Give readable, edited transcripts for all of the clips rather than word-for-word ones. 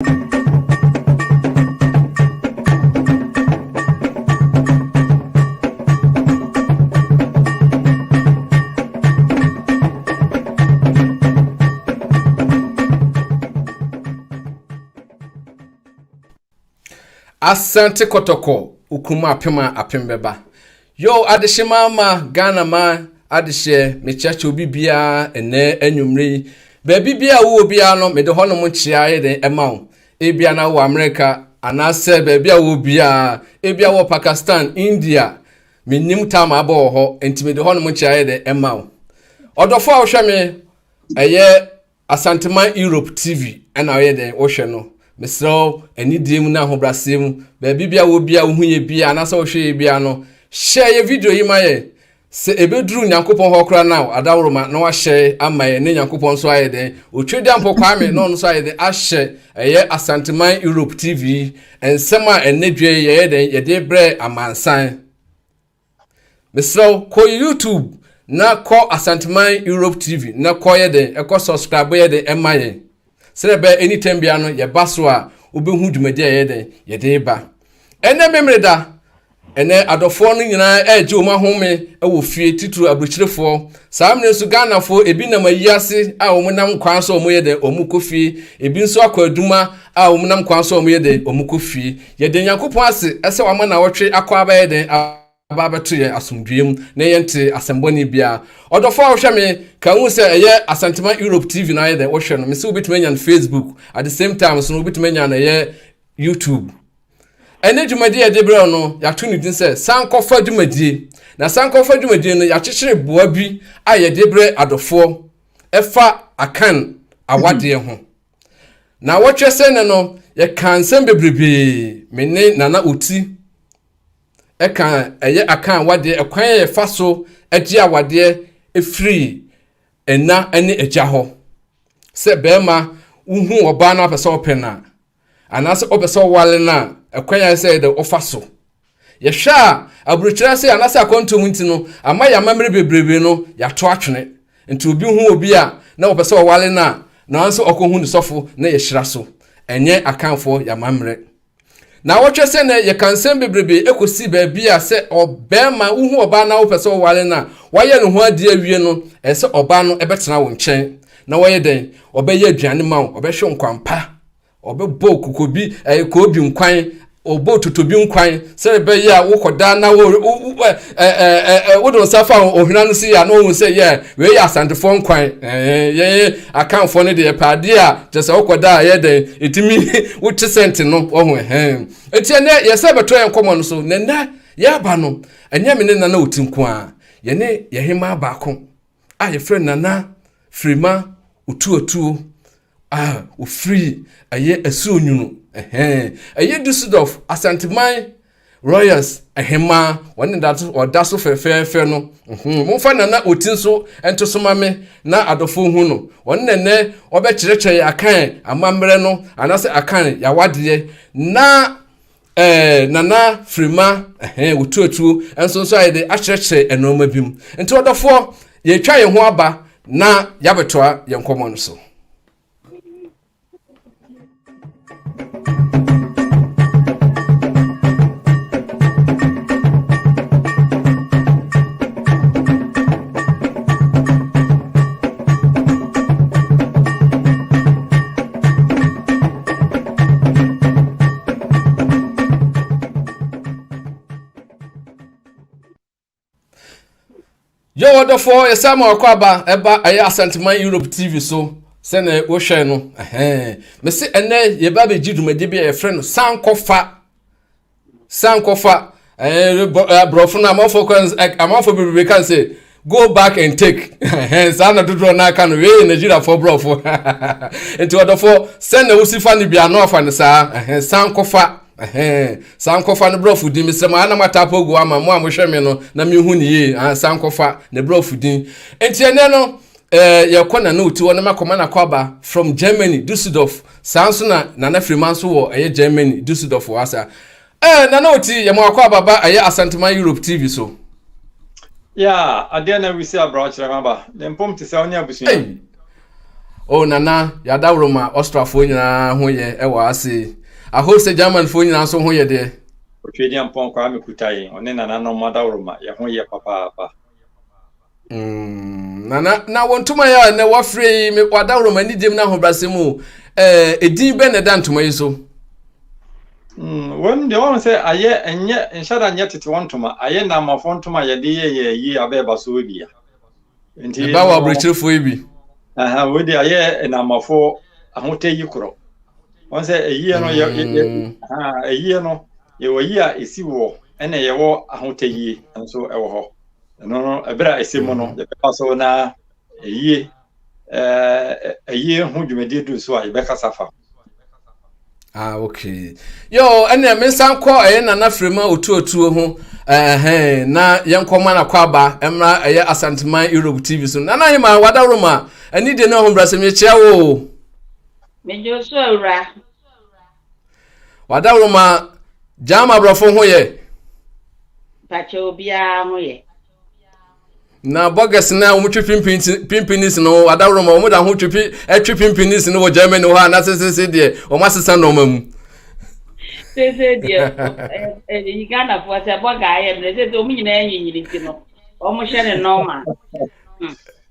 Asante Kɔtɔkɔ okum apem a apem bɛba. Yo adehyema ma Ghana ma adehyeɛ mekyerɛkyerɛ obi biara ɛnɛ anwummere yi. Baabi biara wowɔ biara no mede hɔnom nkyea yɛ den ɛma wo. Ebia na wɔ Amerika anaasɛ baabi a wowɔ biara, ebia wɔ Pakistan, India, menim tam abɔ wɔ hɔ, nti mede hɔnom nkyea yɛ den ɛma wo. Ɔdɔfo a wohwɛ me ɛyɛ Asanteman Europe TV ɛna ɔyɛ dɛn wohwɛ no. Mesrɛ wo anidie mu ne ahobrɛaseɛ mu, baabi bia wɔ bia wohu yɛ bia anaasɛ wohwɛ yɛ bia no, hyɛ yɛ video yi ma yɛ. Sɛ ɛbɛduru Nyankopɔn hɔ koraa na adaworoma na wahyɛ ama yɛ ne Nyankopɔn nso ayɛ dɛn Otwedeampɔ Kwame na ɔno nso ayɛ dɛn ahyɛ ɛyɛ Asanteman Europe TV nsɛm a ɛnɛ dwa yi yɛyɛ dɛn yɛde brɛ amansan. Mesrɛ wo kɔ YouTube na kɔ Asanteman Europe TV na kɔ yɛ dɛn ɛkɔ subscribe yɛ dɛn ɛma yɛn sɛdeɛ ɛbɛyɛ anytime biara no yɛba so a wobɛhu dwumadi a yɛyɛ dɛn yɛde ba. Ɛnɛ memere da ɛnɛ adɔfoɔ no nyinaa ɛregye wɔn ahome wɔ fie titiri aburokyerefoɔ saa mmerɛ nso Ghanafoɔ ebi nam ayi ase a wɔn nam kwan so wɔn yɛ dɛn wɔn kɔ fie ebi nso akɔ adwuma a wɔn nam kwan so wɔn yɛ dɛn wɔn kɔ fie. Yɛda Nyankopɔn ase sɛ wama nawɔtwe akɔ abɛyɛ dɛn aba abɛto yɛn asomdwoeɛ mu na yɛnte asɛm bɔne biara. Ɔdɔfoɔ a wohwɛ me, ka hu sɛ ɛyɛ Asanteman Europe TV na ayɛ dɛn wohwɛ no. Mese wobɛtumi anya no Facebook, at the same time nso no wobɛtumi anya no ɛyɛ YouTube. Ɛne dwumadie a yɛde brɛ no, yɛato ne din sɛ Sankɔfa Dwumadie. Na Sankɔfa Dwumadie no, yɛakyekyere boa bi a yɛde brɛ adɔfoɔ ɛfa Akan awadeɛ ho. Naawɔtwe sɛ nnɛ no, yɛkaa nsɛm bebrebee, me ne Nana Oti ɛka ɛyɛ aka awadeɛ, ɛkwan a yɛfa so gye awadeɛ firi ɛna ne agya hɔ. Sɛ bɛrima wohu ɔbaa no apɛ sɛ ɔpɛ no a, anaasɛ ɔpɛ sɛ ɔwale no a, ɛkwan a ɛsɛ yɛde ɔfa so. Yɛhwɛ a, aburokyire ase anaasɛ akwantuo mu nti no, ama yɛn amammerɛ bebrebe no, yɛato atwene. Nti obi hu obi a na ɔpɛ sɛ ɔwale no a, nanso ɔkɔhu ne sɔfo na yɛhyira so. Ɛnyɛ Akanfoɔ yɛn amammerɛ. Naawɔtwe sɛ nnɛ, yɛka nsɛm bebrebe kɔsi baabi a sɛ ɔbarima, wohu ɔbaa na wopɛ sɛ wowale no a, wayɛ ne ho adeɛ awie no, ɛsɛ sɛ ɔbaa no bɛtena wo nkyɛn na wayɛ dɛn? Ɔbɛyɛ aduane ma wo, ɔbɛhwɛ wo nkwampa. Ɔbɛbɔ kokobi, ɛyɛ koobi nkwan, ɔbɔ totobi nkwan sɛdeɛ ɛbɛyɛ a wokɔda na wo wo ɛ ɛ ɛ wode nsa fa ohwena no si a na ohun sɛ yɛ wei yɛ asantefoɔ nkwan ɛɛ yɛn akanfoɔ no deɛ yɛpɛ adeɛ a kyerɛ sɛ wokɔda a ɛyɛ dɛn ɛtumi wote sɛnte no wɔho ɛhɛn eti ɛnɛ yɛsɛ bɛtɔ yɛn nkɔmɔ no so na ɛnɛ yɛaba no ɛnyɛ me ne nana oti nko a yɛne yɛhemaa baako a yɛfrɛ nana firima otuotuo a ofiri ɛyɛ Asuo Nwunu, ɛhɛn, ɛyɛ Düsseldorf Asanteman Royals ɛhemaa, wɔne da so ɔda so fɛfɛɛfɛ no. Mhm, momfa Nana Oti nso nto so ma me na adɔfoɔ hu no. Ɔno na ɛnɛ ɔbɛkyerɛkyerɛ yɛ Akan amammerɛ no anaasɛ Akan yawadeɛ na ɛɛ Nana Firima ɛhɛn Otuatuo nso nso ayɛ de akyerɛkyerɛ nneɛma bi mu. Nti ɔdɔfoɔ yɛtwa yɛn ho aba na yɛabɛtoa yɛn nkɔmmɔ no so. Yo ɔdɔfoɔ yɛsɛ ama wakɔ aba ɛba ɛyɛ Asanteman Europe TV so sɛnea wohwɛ no ɛhɛn mese ɛnɛ yɛba abɛgye dwumadi bi a yɛfrɛ no sankɔfa sankɔfa ɛɛ aborɔfo no amanfoɔ kwan amanfoɔ bebrebe kan sɛ go back and take saa na dodoɔ no aka no wei yɛ Nigeriafoɔ borɔfo nti ɔdɔfoɔ sɛnea wosi fa no bi ano afa no saa ɛhɛn sankɔfa Ɛhɛn, sankɔfa no brɔfo din, mesrɛ mo, ana moataapo agu ama mo a mohwɛ me no na mehu no yie, ah, sankɔfa ne brɔfo din. Nti ɛnɛ no, eh, yɛkɔ Nana Oti hɔ na makɔma no akɔaba from Germany, Düsseldorf. Saa nso na Nana Firima nso wɔ ɛyɛ Germany, Düsseldorf wɔ ha saa. Eh, Nana Oti, yɛma wakɔ ba ɛyɛ Asanteman Europe TV so. Yeah, adeɛ na wisi abra ɔkyerɛ ma ba. Ne mpom te sɛ wo ne abusua. Hey. Oh Nana, yɛadaworoma Austriafoɔ nyinaa ho yɛ ɛwɔ ase. I hope sɛ Germanfoɔ nyinaa nso ho yɛ deɛ. Otwedeampɔn Kwame Kutaye, ɔne nananom adaworoma, yɛ ho yɛ papaapa. Nana, na wɔn ntoma yi a ɛnɛ wafrɛ yi, me wadaworoma anigye mu na ahobrɛase mu, ɛɛ edin bɛn na ɛda ntoma yi so? Wɔn deɛ wɔn sɛ ayɛ ɛnyɛ nhyɛ da nyɛ tete wɔn ntoma, ayɛ nnamafo ntoma yɛde yɛ yɛ yie abɛɛba so bi a. Nti ɛba wɔ aburokyerefo yi bi. Aha, wei de ayɛ nnamafo ahotɛ yi korɔ. Wɔn sɛ ɛyie no yɛ yɛ ɛyie no yɛwɔ yie a esi wɔ ɛna yɛwɔ ahotɛ yie nso ɛwɔ hɔ. Ɛno no ɛberɛ a ɛsɛ mu no yɛbɛba so na ɛyie ɛyie ho dwumadie duru so a yɛbɛkasa fa. Ah, okay. Yo, ɛnna me nsa nkɔ ɛyɛ Nana Frema Otuotuo ho ɛhɛn na yɛnkɔ ma nakɔ aba ɛmmra ɛyɛ Asanteman Europe TV so. Nana Hema Wadaroma, ɛne deɛ ne ɔhobrɛsɛm yɛkyia wo. Megye wo so awura. Wadaroma, gyama aborɔfo ho yɛ. Mpakyɛ obiara ho yɛ. Na burgers na wɔn twe pimpinis no adaworoma wɔn da ho twe pi ɛtwe pimpinis no wɔ Germany hɔ a na sesese deɛ wɔn asesa nneɛma mu. Sese deɛ ɛyi Ghanafoɔ sɛ bɔga ayɛ mmerɛ sese wɔn nyinaa nyinyini nti no wɔn hyɛ ne nɔɔma.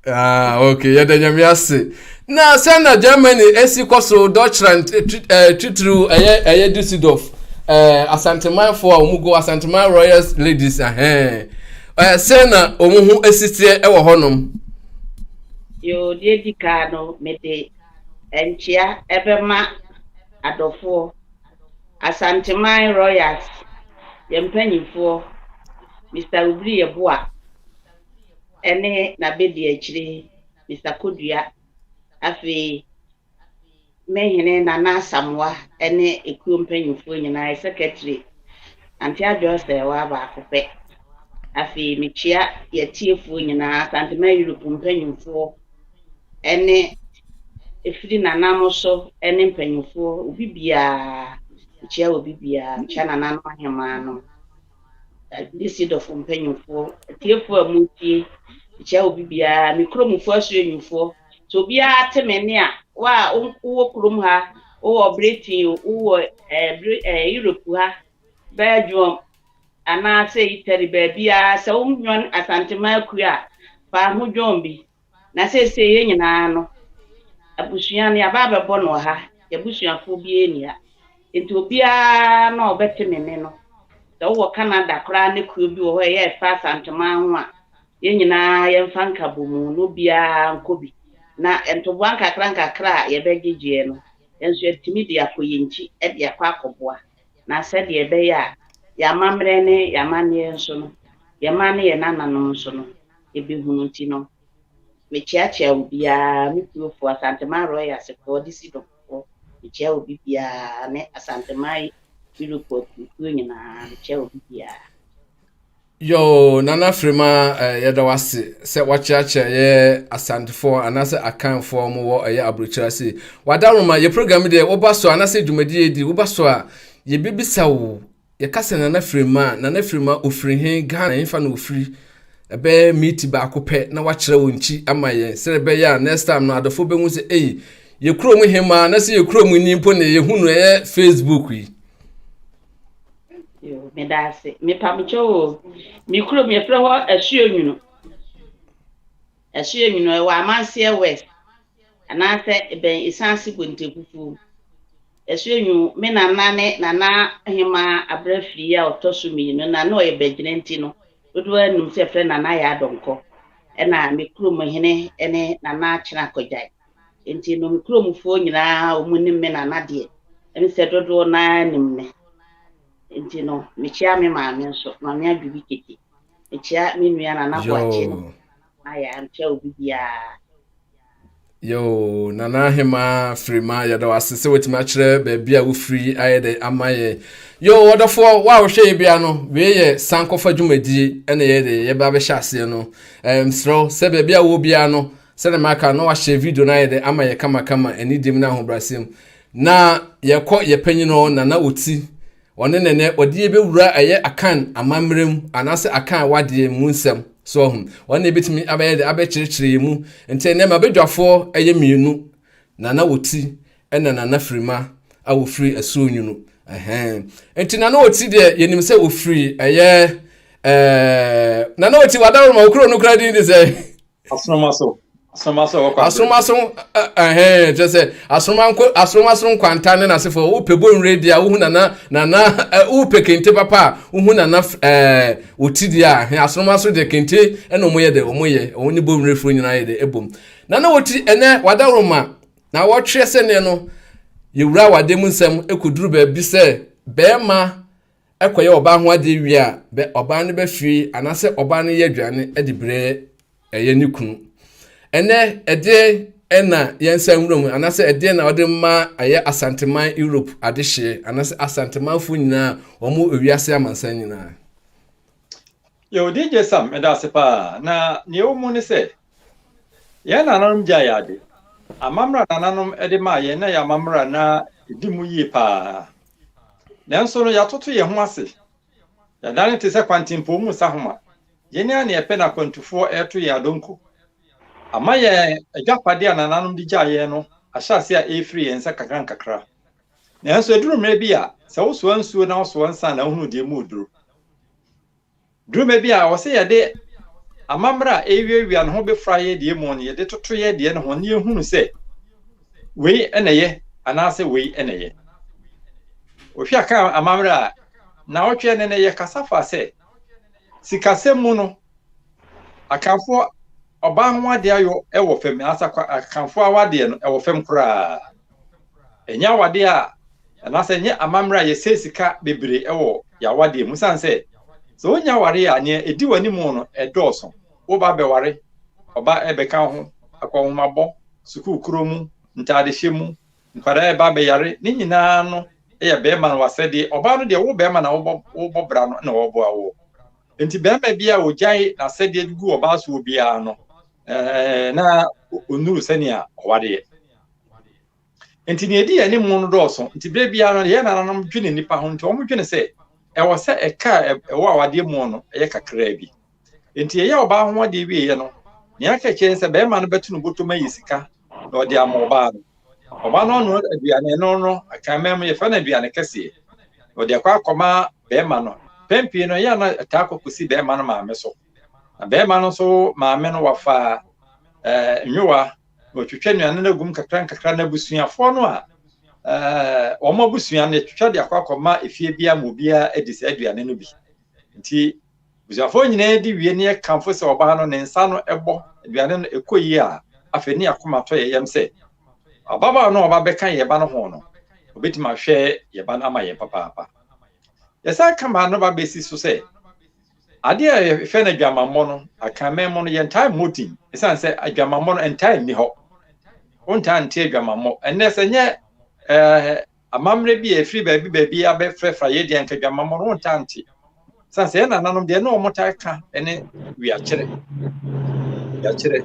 Ah, okay, yɛda nyame ase. Na sɛ na Germany esi kɔ so Deutschland titiriw ɛyɛ ɛyɛ Düsseldorf eh, Asantemanfoɔ a wɔn go Asanteman Royal Ladies ahɛn eh, sɛ na wɔn ho esi teɛ ɛwɔ hɔnom. Yoo, deɛ di kan no mede nkyea ɛbɛma adɔfoɔ Asanteman Royals yɛn mpanyinfoɔ Mr. Obiri Yeboah ne n'abadiakyire Mister Kodua, afei me hene Nana Asamoah ne ekuo mpanyinfoɔ nyinaa, yɛ secretary Auntie Adwoa Sɛɛwaa baako pɛ. Afei mekyia yɛatiefoɔ nyinaa, Asantema Europe mpanyinfoɔ ne ɛfiri Nana mo so ne mpanyinfoɔ, obi biara, mekyia obi biara, mekyia nananom ahemaa no. Düsseldorf mpanyimfoɔ, atiefoɔ a motie, mekyia obi biara, me kuromfoɔ asuanyufoɔ. Sɛ obiara te me nne a, wo a wowɔ kurom ha, wowɔ Britain, wowɔ eh, eh, Europe ha, Belgium, anaasɛ Italy, baabiara, sɛ wonwɔn Asantema akua a, fa ho dwɔn bi. Na seesei yɛn nyinaa no, abusua no, yɛaba abɛbɔ no wɔ ha. Yɛn abusuafoɔ biara nni ha. Enti obiara no a ɔbɛte me nne no, sɛ wowɔ Canada koraa ne kuo bi wɔ hɔ a ɛyɛ a ɛfa Asanteman ho a, yɛn nyinaa yɛmfa nkabɔmu na obiara nkɔ bi. Na ntoboa nkakra nkakra a yɛbɛgyegyeɛ no, yɛn nso yɛatumi de akɔ yɛn nkyi de akɔ akɔboa. Na sɛdeɛ ɛbɛyɛ a yɛn amammerɛ ne yɛn amanneɛ nso no, yɛn mma ne yɛn nananom nso no, ɛbɛhunu nti no, mekyeakyea obiara, me kurofoɔ, Asanteman Royalsfoɔ, Disidomfoɔ, mekyea obi biara, ne Asanteman Europe akuokuo nyinaa, mekyea obi biara. Yoo, Nana Frema, eh, yɛda wo ase sɛ wakyeakyea yɛ Asantefoɔ anaasɛ Akanfoɔ a wɔwɔ ɛyɛ aburokyire ase. Wadaroma, yɛ program deɛ woba so anaasɛ dwumadi yɛdi woba so a, yɛbɛbisa wo Yɛka sɛ Nana Firima a, Nana Firima ofiri he? Ghana hefa na ofiri? Ɛbɛyɛ meeti baako pɛ na wakyerɛ wo nkyi ama yɛn sɛdeɛ ɛbɛyɛ a next time no adɔfoɔ bɛhu sɛ ei, yɛ kurom hemaa na sɛ yɛ kurom ni mpo na yɛhu no ɛyɛ Facebook yi. Yo, meda ase. Mepamokyɛ o, me kurom yɛfrɛ hɔ Asuonwunu. Asuonwunu ɛwɔ Amanseɛ West anaasɛ ɛbɛn Esanse Bontefufuo. Asuenyu, me nana ne Nana Hemaa Abrafiri a ɔtɔ so mmienu na na ɔyɛ bagyina nti no, dodoɔ ara nim sɛ yɛfrɛ Nana Yaa Donkor. Ɛna me kurom hene ne Nana Akyena Kɔgyae. Nti no me kuromfoɔ nyinaa wɔn nim me nana deɛ, ɛne sɛ dodoɔ no ara nim me. Nti no mekyia me maame nso, Maame Adwobi Kete. Mekyia me nua Nana Boakye, Yoo. Nana Yaa, mekyia obi biara. Yoo, Nana Ahemaa Firima, yɛda wo ase sɛ watumi akyerɛ baabi a wofiri ayɛ dɛ ama yɛn. Yoo, ɔdɔfoɔ, wo a wohwɛ yɛ bia no, wei yɛ sankɔfa dwumadie ɛna yɛ de yɛba abɛhyɛ aseɛ no. Mesrɛ wo sɛ baabi a wɔ biara no, sɛdeɛ maka no, na wahyɛ video no ayɛ dɛ ama yɛ kamakama, anidie mu ne ahobrɛaseɛ mu. Na yɛkɔ yɛ panyin hɔ, Nana Oti. Ɔno na ɛnɛ ɔde yɛ bɛwura ɛyɛ Akan amammerɛ mu anaasɛ Akan awadeɛ mu nsɛm. So ahu? Ɔno na ɛbɛtumi abɛyɛ de abɛkyerɛkyerɛ yɛ mu. Nti ɛnɛ m'abadwafoɔ ɛyɛ mmienu. Nana Oti ɛna Nana Firima a wɔfiri Asuo Nwunu. Ɛhɛn. Nti Nana Oti deɛ yɛnim sɛ wɔfiri ɛyɛ ɛɛ Nana Oti wadaroma wo kuro no koraa din de sɛ? Asoroma so. Asoroma so wɔ kwabere. Asoroma so ɛhɛn kyerɛ sɛ asoroma nko asoroma so nkwanta ne n'asefoɔ wopɛ bonwire deɛ a wohu nana nana wopɛ kente papa a wohu nana ɛɛ oti deɛ a ɛhɛn asoroma so deɛ kente ɛna wɔn yɛ dɛ wɔn yɛ wɔn ne bonwirefoɔ nyinaa yɛ dɛ ɛbom nana oti ɛnɛ wadaroma na wɔtwerɛ sɛ neɛ no yɛwura awadeɛ mu nsɛm ɛkɔduru baabi sɛ bɛrima kɔyɛ ɔbaa ho adeɛ wie a, bɛ ɔbaa no bɛfiri anaasɛ ɔbaa no yɛ aduane de brɛ ɛyɛ ne kunu. Ɛnɛ ɛdeɛn ɛna yɛnsa nwura mu anaasɛ ɛdeɛn na ɔde ma ɛyɛ Asanteman Europe adehyeɛ anaasɛ Asantemanfoɔ nyinaa wɔn ewiase amansan nyinaa. Yo, DJ Sam, meda ase paa. Na nea ɛwɔ mu ne sɛ, yɛn nananom gyae yɛn ade. Amammerɛ a nananom de maa yɛn na ɛyɛ amammerɛ a na ɛdi mu yie paa. Nanso no, yɛatoto yɛn ho ase. Yɛadane te sɛ kwantempɔn mu nsahoma. Yɛn ara na yɛpɛ na akwantufoɔ reto yɛn adonko. Ama yɛn agyapadeɛ a nananom de gyaa yɛn no ahyɛ ase a ɛrefiri yɛn nsa nkakrankakra. Nanso ɛduru mmerɛ bi a, sɛ wosoa nsuo na wosoa nsa na wohunu deɛ emu reduro. Duru bi a, ɛwɔ sɛ yɛde amammerɛ a ɛrewiawia ne ho bɛfra yɛ deɛ mu no, yɛde toto yɛ deɛ no ho na yɛhunu sɛ wei na ɛyɛ anaasɛ wei na ɛyɛ. Ohwɛ aka amammerɛ a, naawɔtwe ne no yɛkasa fa sɛ sikasɛm mu no, Akanfoɔ ɔbaa ho adeɛ ayɔ wɔ fam anaasɛ Akanfoɔ awadeɛ no ɛwɔ fam koraa. Ɛnyɛ awadeɛ a anaasɛ ɛnyɛ amammerɛ a yɛsɛe sika bebree wɔ yɛn awadeɛ mu sane sɛ sɛ wonya aware a nea ɛdi w'anim no ɛdɔɔso. Woba bɛware, ɔba ɛbɛka wo ho, akɔnhomabɔ, sukuu korɔ mu, ntaadehyɛ mu, nkwadaa ɛba bɛyare, ne nyinaa no yɛ bɛrima no w'asɛdeɛ. Ɔbaa no deɛ wo bɛrima na wobɔ wobɔ bra no na ɔboa woɔ. Nti bɛrima bi a ɔgyae n'asɛdeɛ gu ɔbaa soɔ biara no ɛɛ na ɔnnuru sɛnea ɔwareɛ. Nti nea edi yɛn anim no dɔɔso. Nti berɛ biara no, yɛn nananom dwene nnipa ho. Nti wɔdwene sɛ ɛwɔ sɛ ɛka a ɛwɔ awadeɛ mu no yɛ kakraa bi. Nti yɛyɛ ɔbaa ho adeɛ wieɛ no, nea aka akyire ne sɛ bɛrima no bɛto no bɔtɔm ayi sika na ɔde ama ɔbaa no. Ɔbaa no anoa aduane, ɛno no, Akanman mu yɛfrɛ no aduane kɛseɛ. Na ɔde akɔ akɔma bɛrima no. Mpɛn pii no, ɛyɛ a na ɛtaa kɔ kɔsi bɛrima no maame so. Na bɛrima no nso maame no wafa eh, nwowa na ɔtwitwa nnuane no agum kakra nkakra na abusuafoɔ no a eh, wɔn abusua no twitwa de akɔ akɔma efie biara ma obiara adi saa aduane no bi. Nti abusuafoɔ nyinaa di wie ne yɛkamfo sɛ ɔbaa no ne nsa no ɛbɔ aduane no ɛkɔ yie a, afei ne akoma tɔ yɛ yam sɛ ababaawa no a ɔba bɛka yɛn ba no ho no, ɔbɛtumi ahwɛ yɛn ba no ama yɛn papaapa. Yɛsan ka maa no ba bɛsi so sɛ Adeɛ a yɛfrɛ no adwamammɔ no, Akanman mu no, yɛntaa mmɔ din ɛsiane sɛ adwamammɔ no ɛntaa nni hɔ. Wontaa nte adwamammɔ. Ɛnnɛ sɛ nyɛ ɛɛ amammerɛ bi a ɛfiri baabi baabi abɛfrɛfra yɛ deɛ nka adwamammɔ no wontaa nte. Ɛsiane sɛ yɛn nananom deɛ ne wɔn taa ka ne wiakyerɛ. Wiakyerɛ.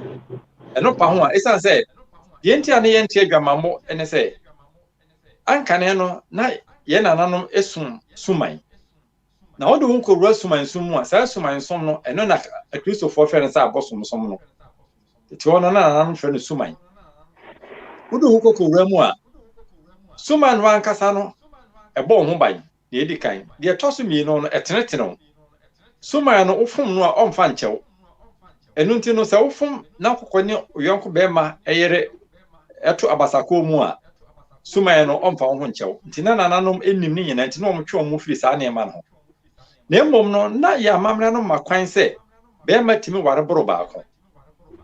Ɛno pa ho a, ɛsiane sɛ deɛ nti a ne yɛnte adwamammɔ ne sɛ ankane no na yɛn nananom som suman. Na wode wo ho kɔwura sumansom mu a, saa sumansom no, ɛno na Akristofoɔ frɛ no sɛ abosomsom no. Tete hɔ no, na nananom frɛ no suman. Wode wo ho kɔkɔwura mu a, suman no ankasa no, ɛbɔ wo ho ban, deɛ ɛdi kan. Deɛ ɛtɔ so mmienu no, ɛtenetene wo. Suman no, wofom no a, ɔmfa nkyɛ wo. Ɛno nti no, sɛ wofom na wokɔkɔ ne wo yɔnko bɛrima yere to abasakɔɔ mu a, suman no ɔmfa wo ho nkyɛ wo. Nti na nananom nim ne nyinaa nti na wɔtwe wɔn ho firi saa nneɛma no ho. Na mmom no, na yɛn amammerɛ no ma kwan sɛ bɛrima tumi ware boro baako.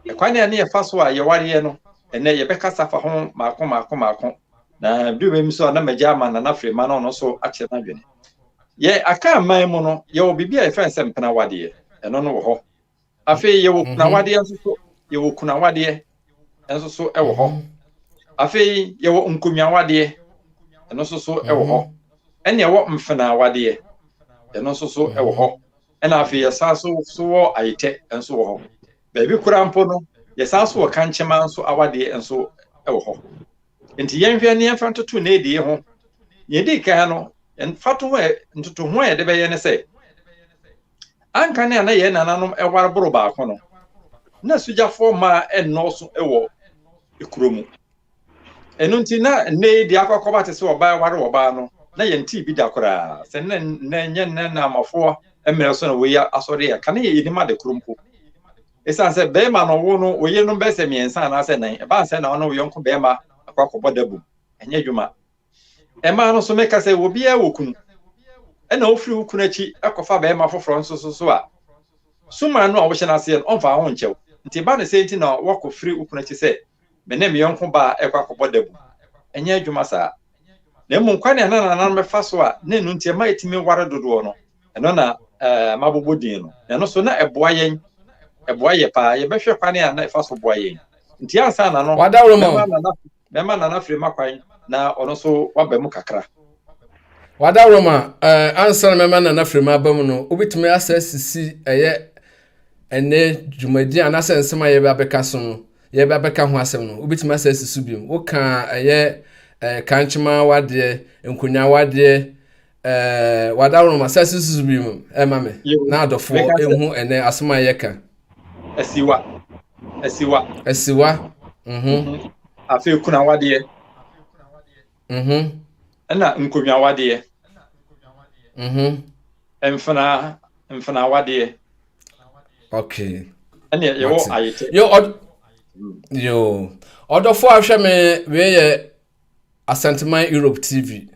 Ɛkwan a ne yɛfa so a yɛwareɛ no, ɛnɛ yɛbɛkasa fa ho maako maako maako. Na bere wei nso a na magya ama Nana Frema na ɔno nso akyerɛ n'adwene. Yɛn Akan man mu no, yɛwɔ biribi a yɛfrɛ no sɛ mpenawadeɛ. Ɛno no wɔ hɔ. Afei yɛwɔ kunawadeɛ nso so, yɛwɔ kunawadeɛ nso so wɔ hɔ. Afei yɛwɔ nkonnwawadeɛ, ɛno nso so wɔ hɔ. Ɛna ɛwɔ mfenawadeɛ, ɛno nso so wɔ hɔ. Ɛna afei yɛsan so so wɔ ayetɛ nso wɔ hɔ. Baabi koraa mpo no, yɛsan so wɔ kankyema nso awadeɛ nso wɔ hɔ. Nti yɛnhwɛ ne yɛmfa ntoto n'adie ho. Nea ɛdi kan no, mfatoho a ntotoho a yɛde bɛyɛ ne sɛ, anka ne a na yɛn nananom ware boro baako no, na sogyafoɔ mmaa nnɔɔso wɔ kuro mu. Ɛno nti na nnɛ yi deɛ akɔ akɔba te sɛ ɔbaa ware ɔbaa no, na yɛntee bi da koraa. Sɛ nnɛ nnɛ nyɛ nnɛ Naamanfoɔ mmerɛ so na wei asɔre a, kane yɛ yɛnim ade koro mpo. Ɛsiane sɛ bɛrima no wo no wo yerenom bɛyɛ sɛ mmiɛnsa anaasɛ nan, ɛbaa sɛ na ɔne wo yɔnko bɛrima akɔ akɔbɔ dabum. Ɛnyɛ adwuma. Mmaa no nso meka sɛ obiara wɔ kunu. Ɛna wofiri wo kunu akyi kɔfa bɛrima foforɔ nso so so a, suman no a wohyɛ no aseɛ no, ɔmfa wo ho nkyɛ wo. Nti ɛba no sɛ nti na woakɔfiri wo kunu akyi sɛ me ne me yɔnko baa ɛkɔ akɔbɔ dabu. Ɛnyɛ adwuma saa. Na mmom kwan a na nananom bɛfa so a na ɛno nti ɛma yɛtumi ware dodoɔ no, ɛno na ɛɛ mabobɔ din no. Na ɛno so na ɛboa yɛn, ɛboa yɛ paa. Yɛbɛhwɛ kwan a na ɛfa so boa yɛn. Nti ansa na no, Wadaworo ma. Mɛma Nana Frema kwan na ɔno nso waba mu kakra. Wadaworoma, eh, ansa na mɛma Nana Frema aba mu no, wobɛtumi asa asisi ɛyɛ ɛnɛ dwumadi anaasɛ nsɛm a yɛbɛ abɛka so no, yɛbɛ abɛka ho asɛm no, wobɛtumi asa asi so biom. Woka ɛyɛ eh, kankyema wadeɛ, nkonwa wadeɛ, eh, wadaworoma, sa asisi so biom ɛma me na adɔfoɔ ɛhu ɛnɛ asɛm a yɛka. Asiwa. Asiwa. Asiwa. Mhm. mhm. Afei kunawadeɛ. Mhm. Ɛna nkonnwawadeɛ. Mhm. Mfena mfenawadeɛ. Okay. Ɛna yɛwɔ ayetɛ. Yo ɔd yo ɔdɔfo ahwɛ me wei yɛ Asanteman Europe TV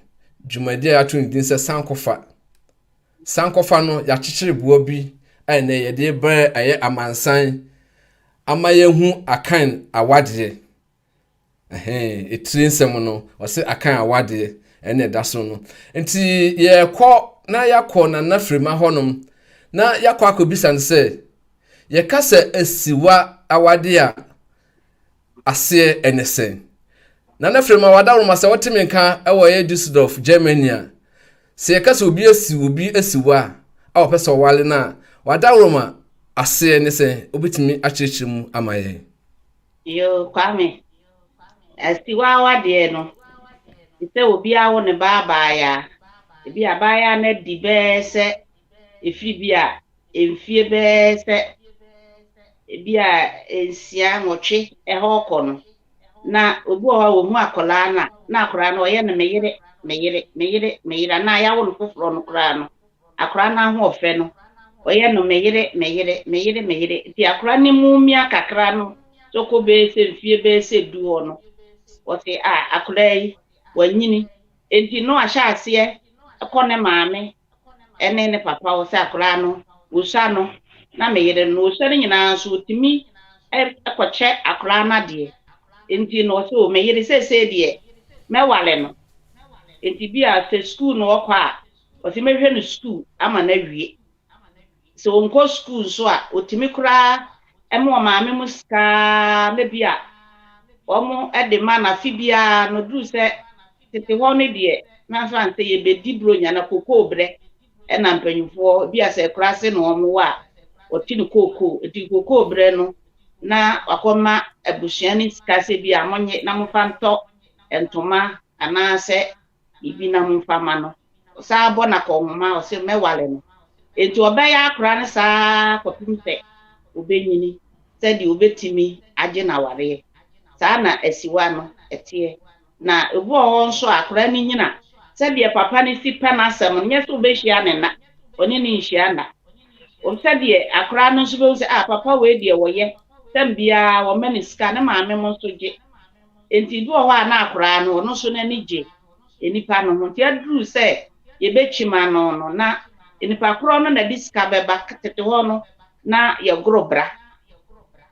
dwumadi a yɛato ne din sɛ Sankofa. Sankɔfa no, yɛakyekyere boɔ bi a ɛnnɛ yɛde rebrɛ ɛyɛ amansan ama yɛahu Akan awadeɛ. Ɛhɛn, etire nsɛm no, ɔse Akan awadeɛ ɛna ɛda so no. Nti yɛrekɔ na yɛakɔ Nana Firima hɔnom na yɛakɔ akɔbisa no sɛ, yɛka sɛ asiwa awadeɛ a, aseɛ ne sɛn? Nana Frema Wadaworoma sɛ wote me nka wɔ ɛyɛ Düsseldorf, Germany a, sɛ yɛka sɛ obi asi obi asi wo a, a wɔpɛ sɛ ɔwale no a, Wadaworoma aseɛ ne sɛn? Wobɛtumi akyerɛkyerɛ mu ama yɛn? Yoo, Kwame, asiwa awadeɛ no, te sɛ obi awo ne ba abaayaa, ebi abaayaa no adi bɛyɛ sɛ ɛfiri bi a mfie bɛyɛ sɛ ebi a nsia, nwɔtwe ɛhɔ rekɔ no, na obi wɔ hɔ a ɔhu akwadaa no a, na akwadaa no ɔyɛ no me yere, me yere, me yere, me yere, anaa yɛawo no foforɔ no koraa no, akwadaa no ahoɔfɛ no, ɔyɛ no me yere, me yere, me yere, me yere. Nti akwadaa no mu mia kakra no, sɛ ɔkɔ bɛyɛ sɛ mfie bɛyɛ sɛ du hɔ no, ɔse a akwadaa yi, wanyini. Nti no ahyɛ aseɛ kɔ ne maame ne ne papa hɔ sɛ akwadaa no wɔsua no na me yere no wɔsua no nyinaa nso wɔtumi kɔkyɛ akwadaa no adeɛ nti no ɔsɛ o me yere seesei deɛ mɛwale no nti bi a sɛ sukuu no ɔkɔ a ɔsɛ mɛhwɛ no sukuu ama no awie Sɛ ɔnkɔ sukuu nso a, ɔtumi koraa ma ɔmaame mo sika na bi a wɔn de ma no afe biara no duru sɛ tete hɔ no deɛ na mfa sɛ yɛbɛdi buronya na kokoo berɛ ɛna mpanyinfoɔ bi a sɛ akuraase na wɔn wɔ a wɔte no kookoo nti kokoo berɛ no na wakɔma abusua no sika sɛ bi a monye na momfa ntɔ ntoma anaasɛ biribi na momfa ma no. Ɔsan bɔ no akɔnhoma, ɔse mɛwale no. Enti ɔbɛyɛ akora no saa ara kɔpem sɛ ɔbɛnyini sɛdeɛ ɔbɛtumi agye no awareɛ. Saa na asiwa no teɛ. Na ebi wɔ hɔ nso a akora no nyini a, sɛdeɛ papa no si pɛ n'asɛm no, nyɛ sɛ ɔbɛhyia ne nna, ɔne no nhyia nna. Sɛdeɛ akora no nso bɛhu sɛ, ah, papa wei deɛ wɔyɛ, tɛm biara wɔma no sika, ne maame mo nso gye. Enti ebi wɔ hɔ a na akwadaa no, ɔno nso n'ani gye nnipa no ho. Nti aduru sɛ yɛbɛkyim ano no, na nnipa korɔ no na de sika bɛba. Tete hɔ no, na yɛgoro bra.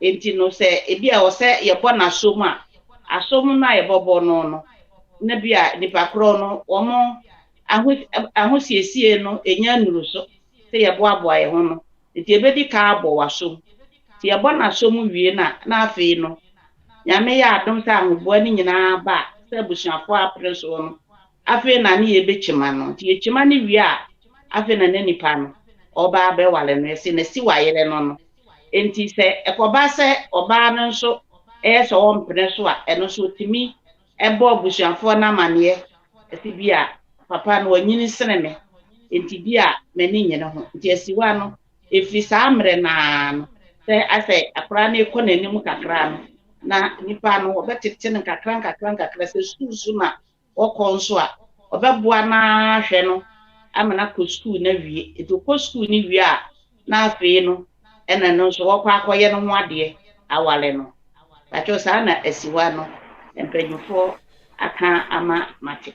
Enti no sɛ ebi a ɛwɔ sɛ yɛbɔ no asom a, asom no a yɛbɔbɔ no no, na bi a nnipa korɔ no, wɔn aho ahosiesie no ɛnya nnuru so sɛ yɛboaboa yɛn ho no. Nti yɛbɛdi kan abɔ w'asom. Nti yɛbɔ n'asom wie no a, na afei no, Nyame yɛ adom sɛ ahoboa no nyinaa ba a, sɛ abusuafoɔ apere soɔ no, afei na ne yɛbɛkyima no. Nti yɛkyima no wie a, afei na na nipa no, ɔba abɛware no, yɛse nasi wayere no no. Nti sɛ ɛkɔba sɛ ɔbaa no nso ɛyɛ sɛ ɔmpene so a, ɛno nso ɔtumi bɔ abusuafoɔ no amaneɛ, ɛse bi a papa no wanyini sene me, nti bi a m'ani nnye ne ho. Nti asiwa no, Ɛfiri saa mmerɛ no ara no, sɛ asɛ akwadaa no rekɔ n'anim kakra no, Na nipa no wɔbɛtete no nkakra nkakra nkakra sɛ sukuu so na ɔkɔ nso a, ɔbɛboa no ara ahwɛ no ama no akɔ sukuu no awie. Nti ɔkɔ sukuu no wie a, na afei no ɛna ɛno nso wɔkɔ akɔyɛ no ho adeɛ aware no. Pakyɛw saa na asiwa no mpanyinfoɔ aka ama mate.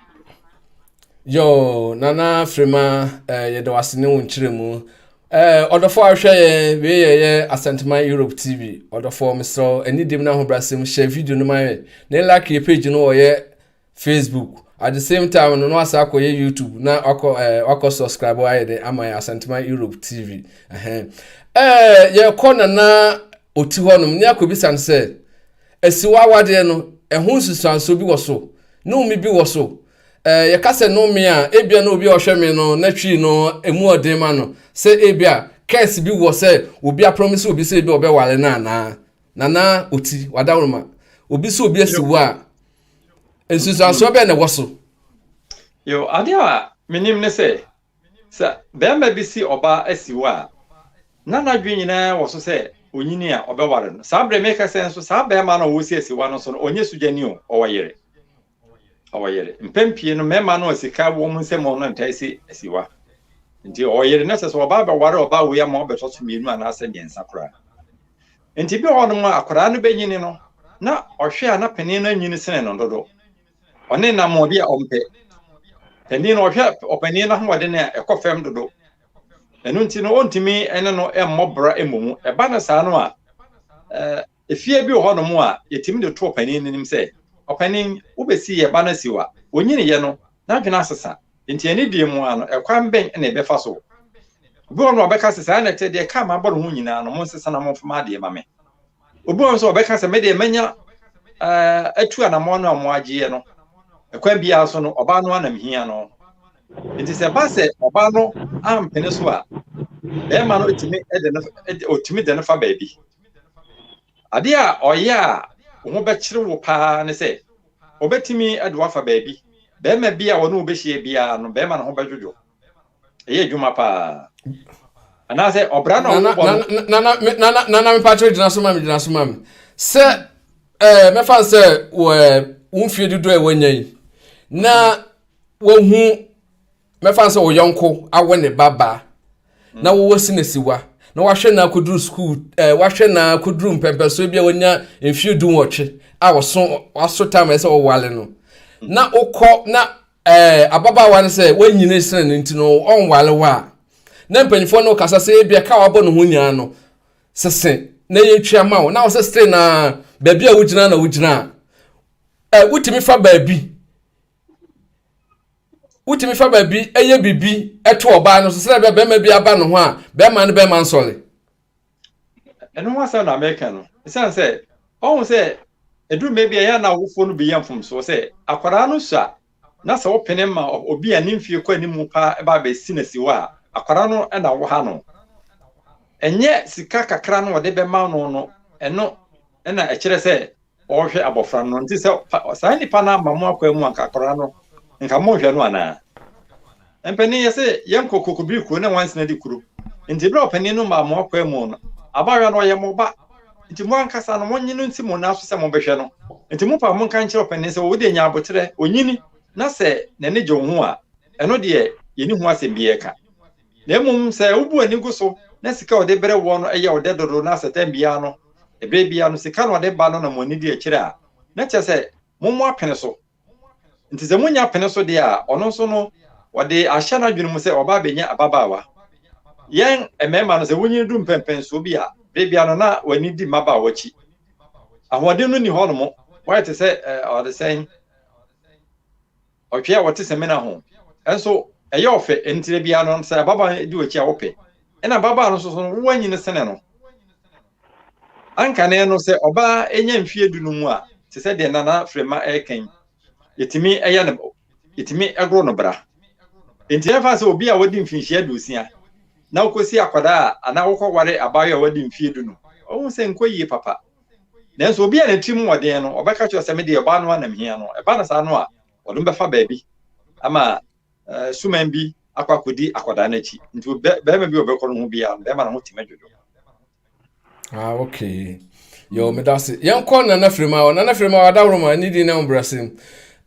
Yoo, Nana Frema, eh, yɛda wo ase ne wo nkyerɛmu. Eh, ɔdɔfoɔ a wohwɛ yɛn, wei yɛ yɛ Asanteman Europe TV. Ɔdɔfoɔ, mesrɛ wo, anidim no ahobrɛasɛm, hyɛ video no ma yɛn. Ne like yɛ page no wɔ yɛ Facebook. At the same time no, na wasa akɔyɛ YouTube na wakɔ eh, wakɔ subscribe ayɛ de ama yɛ Asanteman Europe TV. Ɛhɛn. Eh, yɛkɔ Nana Oti hɔnom ne akɔbisa no sɛ, asiwa awadeɛ no, ɛho nsusuansoɔ bi wɔ so, nnome bi wɔ so. Eh, yɛka sɛ nnome a, ebia na obi a ɔhwɛ me no, n'atwi no, emu ɔden ma no, sɛ ebia curse bi wɔ sɛ obi aprɔmise obi sɛ ebia ɔbɛware no anaa. Nana Oti, wadaworoma. Obi sɛ obi asi wo a, nsusuansoɔ bɛn na ɛwɔ so? Yo, adeɛ a menim ne sɛ, sɛ barima bi si ɔbaa asi wo a, na n'adwene nyinaa wɔ so sɛ onyini a ɔbɛware no. Saa berɛ meka sɛ nso saa barima no a ɔresi asiwa no nso no, ɔnyɛ sugyani o, ɔwɔ yere. Ɔwɔ yere. Mpɛn pii no, mmarima no a sika wɔ wɔn nsam no ntaa si asiwa. Nti ɔwɔ yere na sɛ sɛ ɔbaa bɛware ɔbaa wei ama ɔbɛtɔ so mmienu anaasɛ mmiɛnsa koraa. Nti bi wɔ hɔnom a akwadaa no bɛnyini no, na ɔhwɛ a na panin no anyini sene no dodo. Ɔne nam ɔde a ɔmpɛ. Panin no ɔhwɛ ɔpanin no ahoɔden a ɛkɔ fam dodo. Ɛno nti no ɔntumi ne no mmɔ bra mmom. Ɛba no saa no a, Efie bi wɔ hɔnom a, yɛtumi de to ɔpanin no anim sɛ, Ɔpanin, wobɛsi yɛn ba no asiwa. Ɔnyiniiɛ no, n'adwene asesa. Enti anidie mu ara no, ɛkwan bɛn na yɛbɛfa so? Obi wɔ hɔnom a ɔbɛka sɛ, Saa na ɛte, deɛ ɛka a mabɔ ne ho nyinaa no, monsesa na momfa m'adeɛ ma me. Obi wɔ hɔ nso a ɔbɛka sɛ, Me deɛ manya atu anammɔn no a moagyeɛ no, ɛkwan biara so no, ɔbaa no ara na mehia no. Nti sɛ ɛba sɛ ɔbaa no ampene so a, barima no tumi de no, ɔtumi de no fa baabi. Adeɛ a ɔyɛ a wo ho bɛkyere wo paa ne sɛ, ɔbɛtumi de wo afa baabi. Barima bi a ɔne wo bɛhyia biara no, barima no ho bɛdwodwo. Ɛyɛ adwuma paa. Anaasɛ ɔbra na Nana, wobɔ no. nana, nana, nana, mepa kyerɛ gyina so ma me, gyina so ma me. Sɛ, ɛɛ, mɛfa sɛ wɔ ɛɛ, wo mfie dodoɔ a wɔanya yi, na wahu mɛfa no sɛ wo yɔnko awo ne ba baa na wowɔ sinasiwa na wahwɛ no akɔduru sukuu ɛɛ eh, wahwɛ no akɔduru mpɛmpɛsoɔ bi a wanya mfeɛ 18 a ɔso waso tam ɛsɛ ɔwale no na wokɔ na ɛɛ eh, ababaawa no sɛ wanyini sene no nti no ɔnwale wo a na mpanyinfoɔ no kasa sɛ ebia ka wabɔ ne ho nyinaa no sese na yɛtwa ma wo na wo sɛ still na baabi a wogyina na wogyina a eh, wotumi fa baabi wotumi fa baabi yɛ biribi to ɔbaa no so sɛ ɛbɛ bɛrima bi aba ne ho a bɛrima no bɛrima nsɔre. Ɛno ho asɛm na meka no. Ɛsiane sɛ ɔhu sɛ ɛduru mmerɛ bi a ɛyɛ na awofoɔ no bi yɛ mfomsoɔ sɛ akwadaa no sua na sɛ wopene ma obi a ne mfie kɔ anim paa ba abɛsi no asiwa a, akwadaa no na woha no. Ɛnyɛ sika kakra no wɔde bɛma no no, ɛno na ɛkyerɛ sɛ ɔrehwɛ abɔfra no nti sɛ saa nipa no ama mo akwan mu anka akwadaa no nka monhwɛ no anaa? Mpanin yɛ sɛ yɛnkɔ kokobiri kuro na wansena di kuro nti berɛ a ɔpanin no maa mo akwan mu no abaayewa no ɔyɛ mo ba nti mo ankasa no monye no nsi mo nan so sɛ mobɛhwɛ no nti mo pa monka nkyerɛ ɔpanin sɛ wo deɛ nya aboterɛ onyini na sɛ n'ani gye wo ho a ɛno deɛ yɛni ho asɛm biara ka. Na mmom sɛ wobu ani gu so na sika a ɔde brɛ woɔ no yɛ wo dɛ dodo na sɛ tɛm biara no, ɛberɛ biara no, sika na ɔde ba no na mo ani di akyire a, na kyerɛ sɛ mo mo apene so. Nti sɛ monya pene so deɛ a, ɔno nso no, ɔde ahyɛ n'adwene mu sɛ ɔba abɛnya ababaawa. Yɛn mmarima no, sɛ wonyini du mpɛnpɛnsoɔ bi a, berɛ biara no na w'ani di mmabaawa akyi. Ahoɔden no nni hɔnom, woayɛ te sɛ ɔde sɛn? Ɔtwe a wɔte samina ho nso, ɛyɛ ɔfɛ. Enti da biara no, sɛ ababaa no di w'akyi a, wopɛ. Ɛna ababaa no nso so no, woanyin sene no. Ankane no, sɛ ɔbaa nya mfeɛ 15 a, te sɛ deɛ Nana Frema reka yi, yɛtumi yɛ no, yɛtumi goro no bra. Enti ɛmfa sɛ obi a wadi mfinhyia 60 na wokɔsi akwadaa a anaa wokɔware abaayewa a wadi mfeɛ 15, wohu sɛ nkɔ yie papa. Nanso obi a ne tirim wɔ den no, ɔbɛka kyerɛ sɛ me deɛ ɔbaa no ara na mehia no. Ɛba no saa no a, ɔde no bɛfa baabi ama suman bi akɔ akɔdi akwadaa no akyi. Nti bɛrima bi a ɔbɛkɔ no ho biara no, bɛrima no ho tumi dwodwo. Ah, okay. Yo, meda ase. Yɛnkɔ Nana Firima hɔ. Nana Firima wadaworoma ne din na wobrɛ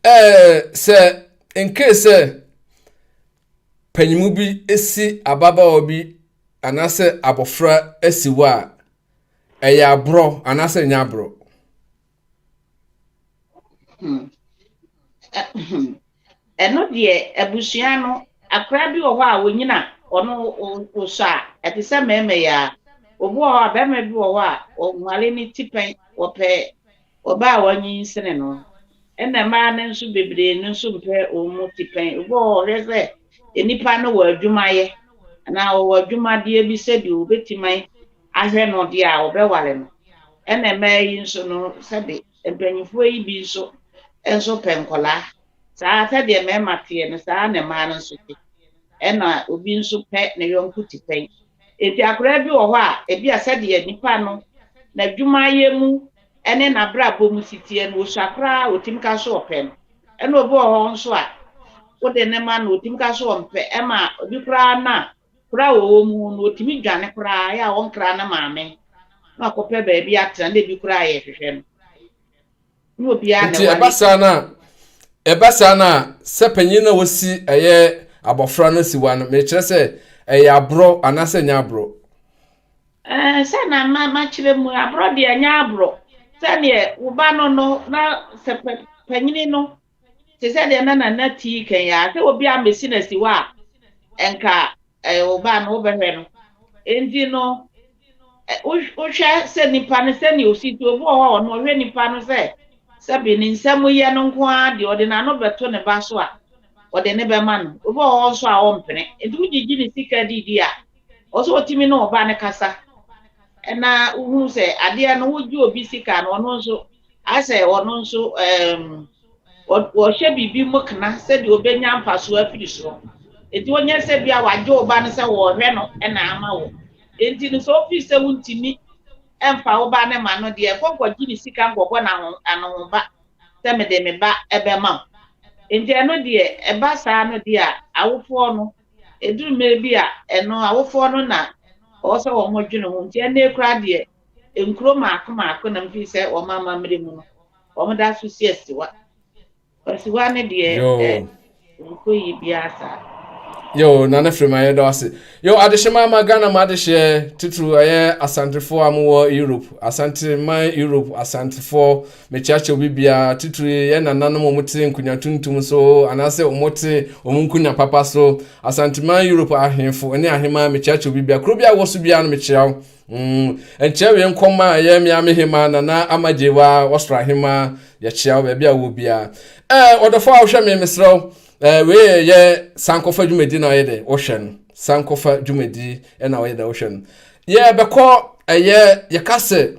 Ɛɛ sɛ nkee sɛ panyimu bi si ababaawa bi anaasɛ abɔfra asi hɔ a, ɛyɛ aborɔ anaasɛ ɛnyɛ aborɔ? Ɛno deɛ abusua no, akora bi wɔ hɔ a ɔnyina ɔno ɔsɔ a, ɛte sɛ mmarima yi ara. Obi wɔ hɔ a, barima bi wɔ hɔ a, ɔnware ne ti pɛn, ɔpɛ ɔbaa a wanyin sene no. Ɛna mmaa no nso bebree no nso mpɛ wɔn mu ti pɛn. Obi wɔ hɔ ɔhwɛ sɛ nnipa no wɔ adwumayɛ anaa ɔwɔ adwumadeɛ bi sɛdeɛ ɔbɛtumi ahwɛ no deɛ a ɔbɛware no. Ɛna mmaa yi nso no sɛbe mpanyinfoɔ yi bi nso nso pɛ nkwadaa. Saa sɛdeɛ mmarima teɛ no saa na mmaa no nso te. Ɛna obi nso pɛ ne yɔnko ti pɛn. Enti akwadaa bi wɔ hɔ a ebi a sɛdeɛ nipa no n'adwumayɛ mu ne n'abrabɔ mu si teɛ no osua koraa a otumi ka so ɔpɛ no. Ɛna obi wɔ hɔ nso a wode ne ma no otumi ka so ɔmpɛ ɛma obi koraa no a Koro a wɔwɔ mu no, wɔtumi dwane koraa, ɛyɛ a wɔnkra ne maame na wakɔpɛ baabi atena, na ebi koraa yɛhwehwɛ no. Ne obiara na Nti ɛba ɛwale. saa no a, ɛba saa no a, sɛ panyin na wɔsi ɛyɛ abɔfra no siwa no, mekyerɛ sɛ ɛyɛ aborɔ anaasɛ ɛnyɛ aborɔ? Ɛɛ, sɛ na ma makyerɛ mu, aborɔ deɛ ɛnyɛ aborɔ. Sɛdeɛ wo ba no no, na sɛ panyini no, te sɛ deɛ na Nana tii kan yi ara, sɛ obi ammɛsi no asi hɔ a, nka ɛyɛ wo ba no wobɛhwɛ no. Enti no, wohwɛ sɛ nipa no sɛnea osi ti, obi wɔ hɔ a ɔno ɔhwɛ nipa no sɛ sɛbe ne nsam yɛ no nko ara deɛ ɔde n'ano bɛto ne ba so a, ɔde ne bɛma no. Obi wɔ hɔ nso a ɔmpene. Enti wogyigye ne sika didi a, ɔsɛ ɔtumi ne ɔba no kasa. Ɛna wohu sɛ adeɛ no wogye obi sika no, ɔno nso Asɛ ɔno nso ɛɛm ɔhyɛ biribi mu kena sɛdeɛ ɔbɛnya mfasoɔ afiri soɔ. Enti ɔnyɛ sɛ bi a wagye wo ba no sɛ wɔrehwɛ no na ama wo. Enti no sɛ ɔfiri sɛ wontumi mfa wo ba no ma no deɛ, nkɔ nkɔgye ne sika nkɔbɔ no anohoba sɛ mede me ba bɛma wo. Enti ɛno deɛ ɛba saa no deɛ a, awofoɔ no, ɛduru mmerɛ bi a ɛno awofoɔ no na ɔwɔ sɛ wɔdwene ho. Nti ɛnnɛ koraa deɛ Nkuro mmaako mmaako na mfiri sɛ wɔn amammerɛ mu no, wɔn da so si asiwa. Asiwa no deɛ ɛ nkɔ yi biara saa. Yo, Nana Frema yɛda ase. Yo, adehyema ama Ghana ma adehyeɛ titiriw ɛyɛ Asantefoɔ a mowɔ Europe, Asante man Europe Asantefoɔ, mekyerɛkyerɛ obi biara titiriw yɛ nananom a wɔte nkonya tuntum so anaasɛ wɔte wɔn nkonya papa so. Asante man Europe ahemfo ne ahemaa mekyerɛkyerɛ obi biara. Kuro bi a wɔ so biara no mekyerɛ wo. Nkyɛ wei nkɔma a ɛyɛ mmea me hema Nana Ama Gyewa wɔsoro ahema yɛkyea wo baabi a wɔ biara. Ɛɛ ɔdɔfo a wohwɛ me mesrɛ wo ɛɛ wei yɛ sankɔfa dwumadi na ɔyɛ dɛ wohwɛ no sankɔfa dwumadi na ɔyɛ dɛ wohwɛ no. Yɛbɛkɔ ɛyɛ yɛka sɛ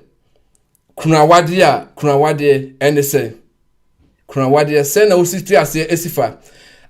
Kunawadeɛ a, kunawadeɛ ɛne sɛn? Kunawadeɛ, sɛn na wosi te aseɛ esi fa?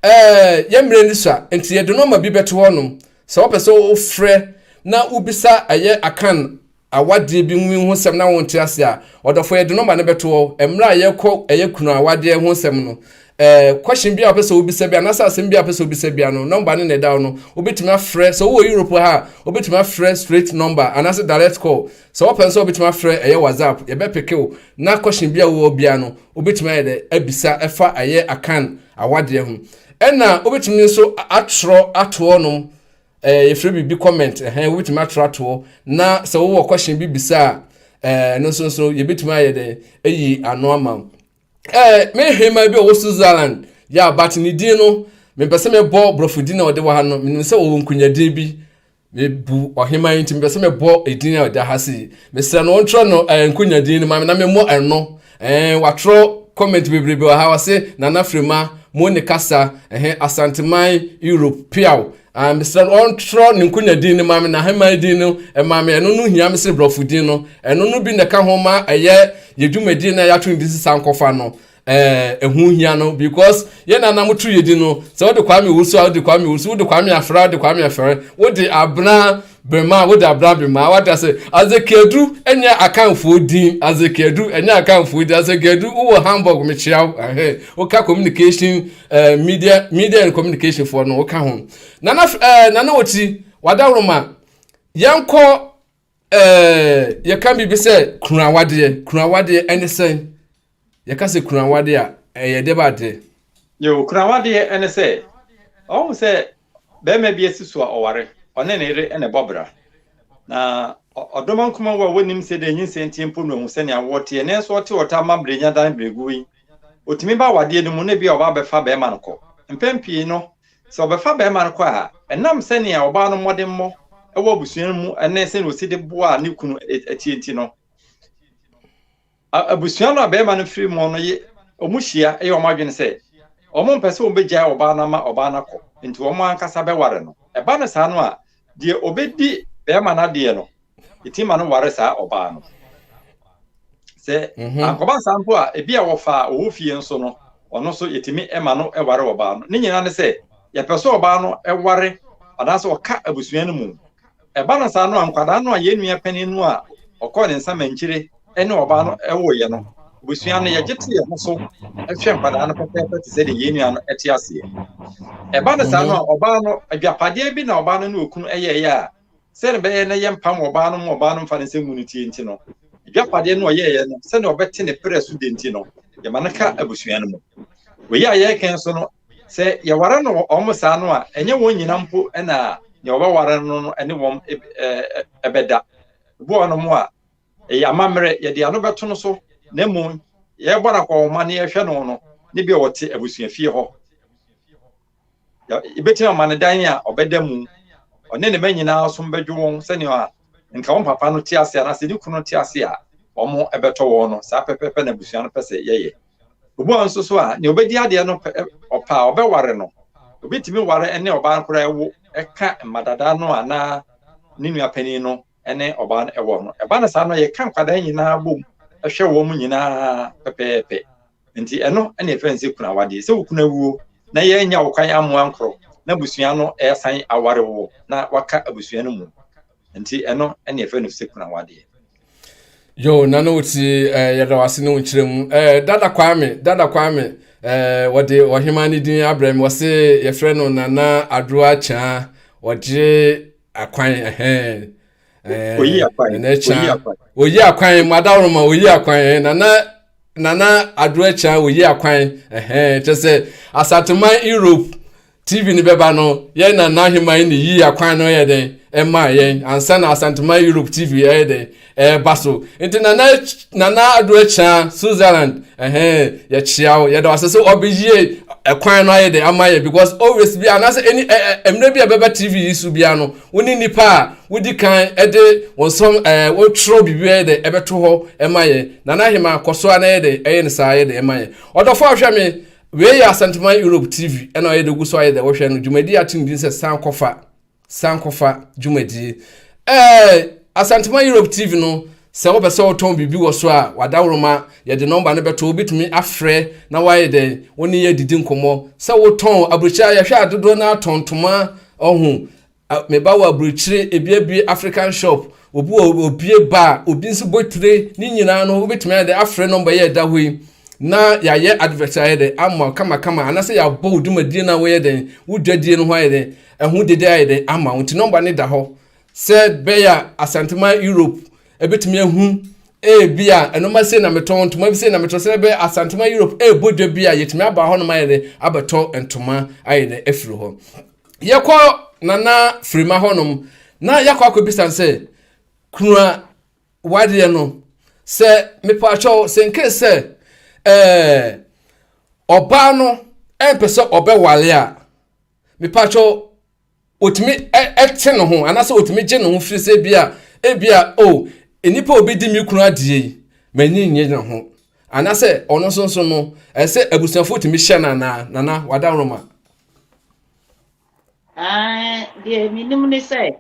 Ɛɛ, yɛn mmerɛ ni sua, nti yɛde nɔɔma bi bɛto hɔ nom. Sɛ wopɛ sɛ wofrɛ na wobisa ɛyɛ Akan awadeɛ bi ho nsɛm na wonte aseɛ a, ɔdɔfoɔ yɛde nɔɔma no bɛto hɔ. Mmerɛ a yɛkɔ ɛyɛ kunawadeɛ ho nsɛm no, ɛɛ, question bi a wopɛ sɛ wobisa bi anaasɛ asɛm bi a wopɛ sɛ wobisa bi no, nɔmba no na ɛda hɔ no, wobɛtumi afrɛ. Sɛ wowɔ Europe ha a, wobɛtumi afrɛ straight number anaasɛ direct call. Sɛ wopɛ nso a wobɛtumi afrɛ ɛyɛ WhatsApp, yɛbɛpeke wo na question bi a wowɔ biara no wobɛtumi ayɛ dɛ abisa ɛfa ɛyɛ Akan awadeɛ ho. Ɛna wobɛtumi nso atwerɛ atoɔ nom, ɛɛ yɛfrɛ biribi comment, ɛhɛn wobɛtumi atwerɛ atoɔ na sɛ wowɔ question bi bisa a ɛɛ no nso nso yɛbɛtumi ayɛ dɛ ayi ano ama wo. Ɛɛ me hema bi a ɔwɔ Switzerland yɛ a but ne din no mepɛ sɛ mebɔ borɔfo din a ɔde wɔ ha no menim sɛ ɔwɔ nkunyadin bi Mebu ɔheman yi nti mepɛ sɛ mebɔ edin a ɔda ha sei. Mesrɛ no ɔntwerɛ no eh, nkonya din no ma me na memmɔ ɛno. Eh, watwerɛ comment bebrebe wɔ ha ɔse Nana Frema mo ne kasa eh, Asanteman Europe piaw. Ah, mesrɛ no ɔntwerɛ ne nkonya din no ma me na aheman din no ɛma me ɛno no hia me sene borɔfo din no. Ɛno no bi na ɛka ho ma ɛyɛ yɛ dwumadie no a yɛato ne din sɛ sankɔfa no. Eh, ɛho hia no because yɛn nana mo to yɛ di no sɛ wode Kwame Owusu a wode Kwame Owusu, wode Kwame Afra wode Kwame Afra, wode Abena Bema wode Abena Bema, wate ase. Azekeadu ɛnyɛ Akanfoɔ din, Azekeadu ɛnyɛ Akanfoɔ din, Azekeadu wowɔ Hamburg mekyea wo, ɛhɛn, woka communication eh, media, media and communication foɔ no woka ho. Nana eh, Nana Oti, wadaworoma, yɛnkɔ. Ɛɛ yɛka biribi sɛ kunawadeɛ. Kunawadeɛ ɛne sɛn? Yɛka sɛ kunawadeɛ a, ɛyɛ deɛ ba adeɛ? Yo, kunawadeɛ ɛne sɛ, ɔhu sɛ bɛrima bi asi so a ɔware, ɔne ne yere na ɛbɔ bra. Na ɔdɔma nkuma wo a wɔnim sɛ deɛ nyinsɛn teɛ mpo no ahu sɛnea awoɔ teɛ, nanso ɔte ɔtaa ma berɛ dan berɛguo yi. Ɔtumi ba awadeɛ no mu na ebi a ɔba abɛfa bɛrima no kɔ. Mpɛn pii no, sɛ ɔbɛfa bɛrima no kɔ a, ɛnam sɛnea ɔbaa no mmɔdemmɔ wɔ abusua no mu ne sɛnea ɔsi de boa ne kunu tie nti no, abusua no a bɛrima no firi mu no ye, wɔn hyia yɛ wɔn adwene sɛ wɔn mpɛ sɛ wɔbɛgyae ɔbaa no ama ɔbaa no akɔ, nti wɔn ankasa bɛware no. Ɛba no saa no a, deɛ ɔbɛdi bɛrima no adeɛ no, ɛtumi ma no ware saa ɔbaa no. Sɛ ankɔba saa mpo a, ebi a wɔfa a ɔwɔ fie nso no, ɔno nso yɛtumi ma no ware ɔbaa no. Ne nyinaa ne sɛ, yɛpɛ sɛ ɔbaa no ware anaasɛ ɔka abusua no mu. Ɛba no saa no a, nkwadaa no a yɛn nua panin no a ɔkɔɔ ne nsa mankyire ne ɔbaa no woeɛ no, abusua no yɛgye to yɛn ho so hwɛ nkwadaa no pɛpɛɛpɛ te sɛ deɛ yɛn nua no te aseɛ. Ɛba no saa no a, ɔbaa no adwapadeɛ bi na ɔbaa no ne okunu yɛeɛ a, sɛdeɛ ɛbɛyɛ na yɛmpam ɔbaa no ma ɔbaa no mfa ne nsa ngu ne tie nti no, adwapadeɛ no ɔyɛeɛ no, sɛdeɛ ɔbɛte ne perɛ so de nti no, yɛma no ka abusua no mu. Wei a yɛreka nso no, sɛ yɛware no wɔn saa no a, ɛnyɛ wɔn nyina mpo na nea wɔbɛware no no ne wɔn ɛbɛda. Ebi wɔ hɔnom a, ɛyɛ amammerɛ, yɛde ano bɛto no so, na mmom yɛbɔ no akɔnhoma na yɛhwɛ no no, ne bi a wɔte abusuafie hɔ. Yɛbɛtumi ama no dan a ɔbɛda mu, ɔne ne mma nyinaa som bɛdwo wɔn sɛnea nka wɔn papa no te ase anaasɛ ne kunu te ase a wɔn ɛbɛtɔ wɔn no, saa pɛpɛpɛ na abusua no pɛ sɛ yɛyɛ. Obi wɔ nso so a, nea ɔbɛdi adeɛ no ɔpɛ a ɔbɛware no, obi tumi ware ne ɔbaa no koraa ɛwo ɛka mma dada no anaa ne nua panin no ne ɔbaa no ɛwɔ no. Ɛba no saa no, yɛka nkwadaa nyinaa bom hwɛ wɔn nyinaa pɛpɛɛpɛ. Nti ɛno na yɛfrɛ no sɛ kunu awadeɛ. Sɛ wo kunu awuo na yɛanya wo kwan amoa nkorɔ na abusua no ɛsan aware wo na waka abusua no mu. Nti ɛno na yɛfrɛ no sɛ kunu awadeɛ. Yo, nana oti eh, yɛda wase ne wo nkyerɛ mu. Eh, Dada Kwame, Dada Kwame, eh, wɔde ɔhema ne din abrɛ me, wɔse yɛfrɛ no Nana Adwoa Kyaa, ɔgye akwan, ɛhɛn. Eh, oyi akwan, Nana Kyaa, oyi akwan, madaworoma, oyi akwan, eh, Nana Nana Adwoa Kyaa, oyi akwan, ɛhɛn, kyɛ sɛ Asanteman Europe TV no bɛba no, yɛn Nana Aheman ne yii akwan no yɛ dɛn ɛmaa yɛn ansa na Asanteman Europe TV ɛyɛ dɛn ɛreba so. Nti Nana Nana Ado Akyea Switzerland ɛhɛn yɛkyea wo, yɛda wase sɛ ɔbɛyie ɛkwan no ayɛ dɛn ama yɛn because always bi anaasɛ ɛni ɛ mmerɛ bi a ɛbɛba TV yi so biara no wo ne nipa a wodi kan ɛde wɔn nsɛm ɛɛ wotwerɛ biribi ɛyɛ dɛn ɛbɛto hɔ ɛma yɛn. Nana Aheman kɔ so a na ɛyɛ dɛn ɛyɛ ne saa ɛyɛ dɛn ɛma yɛn. Ɔdɔfo a ɔhwɛ me Wei yɛ Asanteman Europe TV ɛna ɔyɛ de gu so ayɛ dɛ wɔhwɛ no dwumadie ato ne din sɛ Sankɔfa Sankɔfa dwumadie. Ɛɛ Asanteman Europe TV no sɛ wopɛ sɛ wotɔn biribi wɔ so a wadaworoma yɛde nɔmba no bɛto wobɛtumi afrɛ na woayɛ dɛn wo ne yɛ didi nkɔmmɔ sɛ wotɔn aburokyire a yɛhwɛ a dodoɔ no atɔn ntoma ɔho Me ba wɔ aburokyire, ebi abue African shop, obi wɔ obie bar, obi nso bɔ tire, ne nyinaa no wobɛtumi ayɛ dɛ afrɛ nɔmba yi a ɛda hɔ yi na yɛayɛ advert ayɛ dɛ ama wo kamakama anaasɛ yɛabɔ wo dwumadie no a woyɛ dɛn wo dwadie no ho ayɛ dɛn ɛho dede ayɛ dɛn ama wo nti nɔmba no da hɔ sɛ bɛyɛ a Asanteman Europe ɛbɛtumi ahu ebi a ɛnoma sei na metɔn ntoma bi sei na metɔn sɛ bɛyɛ Asanteman Europe ɛrebɔ dwa bi a yɛtumi aba hɔ nom ayɛ dɛn abɛtɔ ntoma ayɛ dɛn afiri hɔ. Yɛkɔ Nana Firima hɔnom na yɛakɔ akɔbisa no sɛ, Kunua wadeɛ no, sɛ mepaakyɛw sɛ nkee sɛ ɛɛ ɔbaa no ɛmpɛ sɛ ɔbɛwale a, mepaakyɛw otumi ɛte ne ho anaasɛ otumi gye ne ho firi sɛ ebi a ebi a o oh, nnipa a obedi me kunu adeɛ yi m'ani nnye ne ho anaasɛ ɔno nso nso no ɛsɛ abusuafoɔ tumi hyɛ no anaa nana wadaworoma. Ah, deɛ menim ne sɛ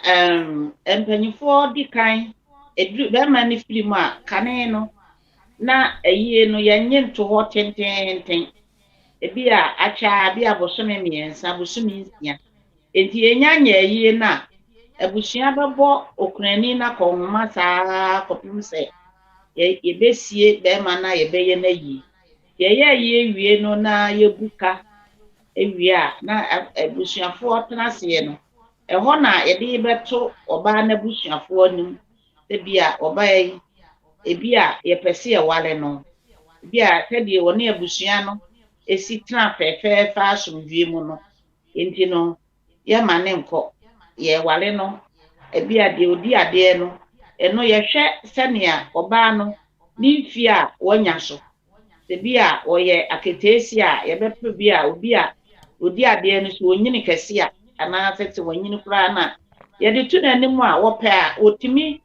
um, mpanyinfoɔ di kan ɛduru bɛrima no firi mu a kane no na ayie no yɛnye nto hɔ tententen ebi a akyɛ a bi a bosome mmiɛnsa bosome nsia nti yɛnya nyɛ ayie no a abusua bɛbɔ okunani no akɔnhoma saa kɔpem sɛ yɛbɛsie bɛrima no a yɛbɛyɛ no ayie Yɛyɛ ayie wie no na yɛbu ka wie a, na abusuafoɔ tena aseɛ no, Ɛhɔ na yɛde bɛto ɔbaa no abusuafoɔ anim sɛ bi a ɔbaa yi, ebi a yɛpɛ sɛ yɛware no, ebi a sɛdeɛ ɔne abusua no si tena fɛɛfɛɛfɛ asomdwoeɛ mu no nti no, yɛmma no nkɔ. Yɛware no, ebi a deɛ ɔdi adeɛ no, ɛno yɛhwɛ sɛnea ɔbaa no ne mfeɛ a wanya so. Sɛ bi a ɔyɛ aketeesia a, yɛbɛpɛ bi a obi a ɔdi adeɛ no, sɛ ɔnyini kɛse a, anaasɛ sɛ wanyini koraa no a, yɛde to n'anim a, wɔpɛ a, ɔtumi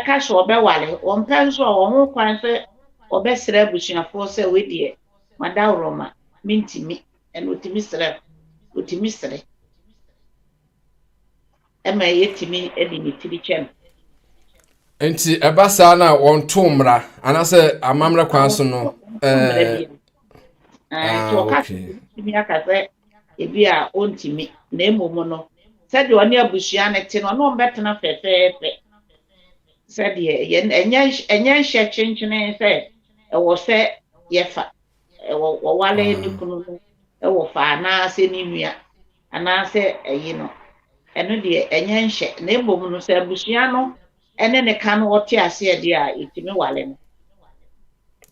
ka sɛ ɔbɛware. Ɔmpɛ nso a, ɔwɔ ho kwan sɛ ɔbɛsrɛ abusuafoɔ sɛ wei deɛ, madaworoma, mentumi. Ɛno ɔtumi srɛ, ɔtumi srɛ. Ɛma yɛtumi de ne tiri kyɛ no. Nti ɛba saa na wɔnto mmara anaasɛ amammerɛ kwan so no. Ɛɛ ah, ɔka tumi aka sɛ ebi a ɔntumi na mmom no sɛdeɛ ɔne abusua no te no ɔne wɔn bɛtena fɛfɛɛfɛ sɛdeɛ ɛnyɛ ɛnyɛ nhyɛ kyenkyene sɛ ɛwɔ sɛ yɛfa ɛwɔ wɔwale ne kunu no wɔ fa anaasɛ ne nua anaasɛ ayi no, ɛno deɛ ɛnyɛ nhyɛ, na mmom no sɛ abusua no ne ne ka no ɔte aseɛ deɛ a, yɛtumi wale no.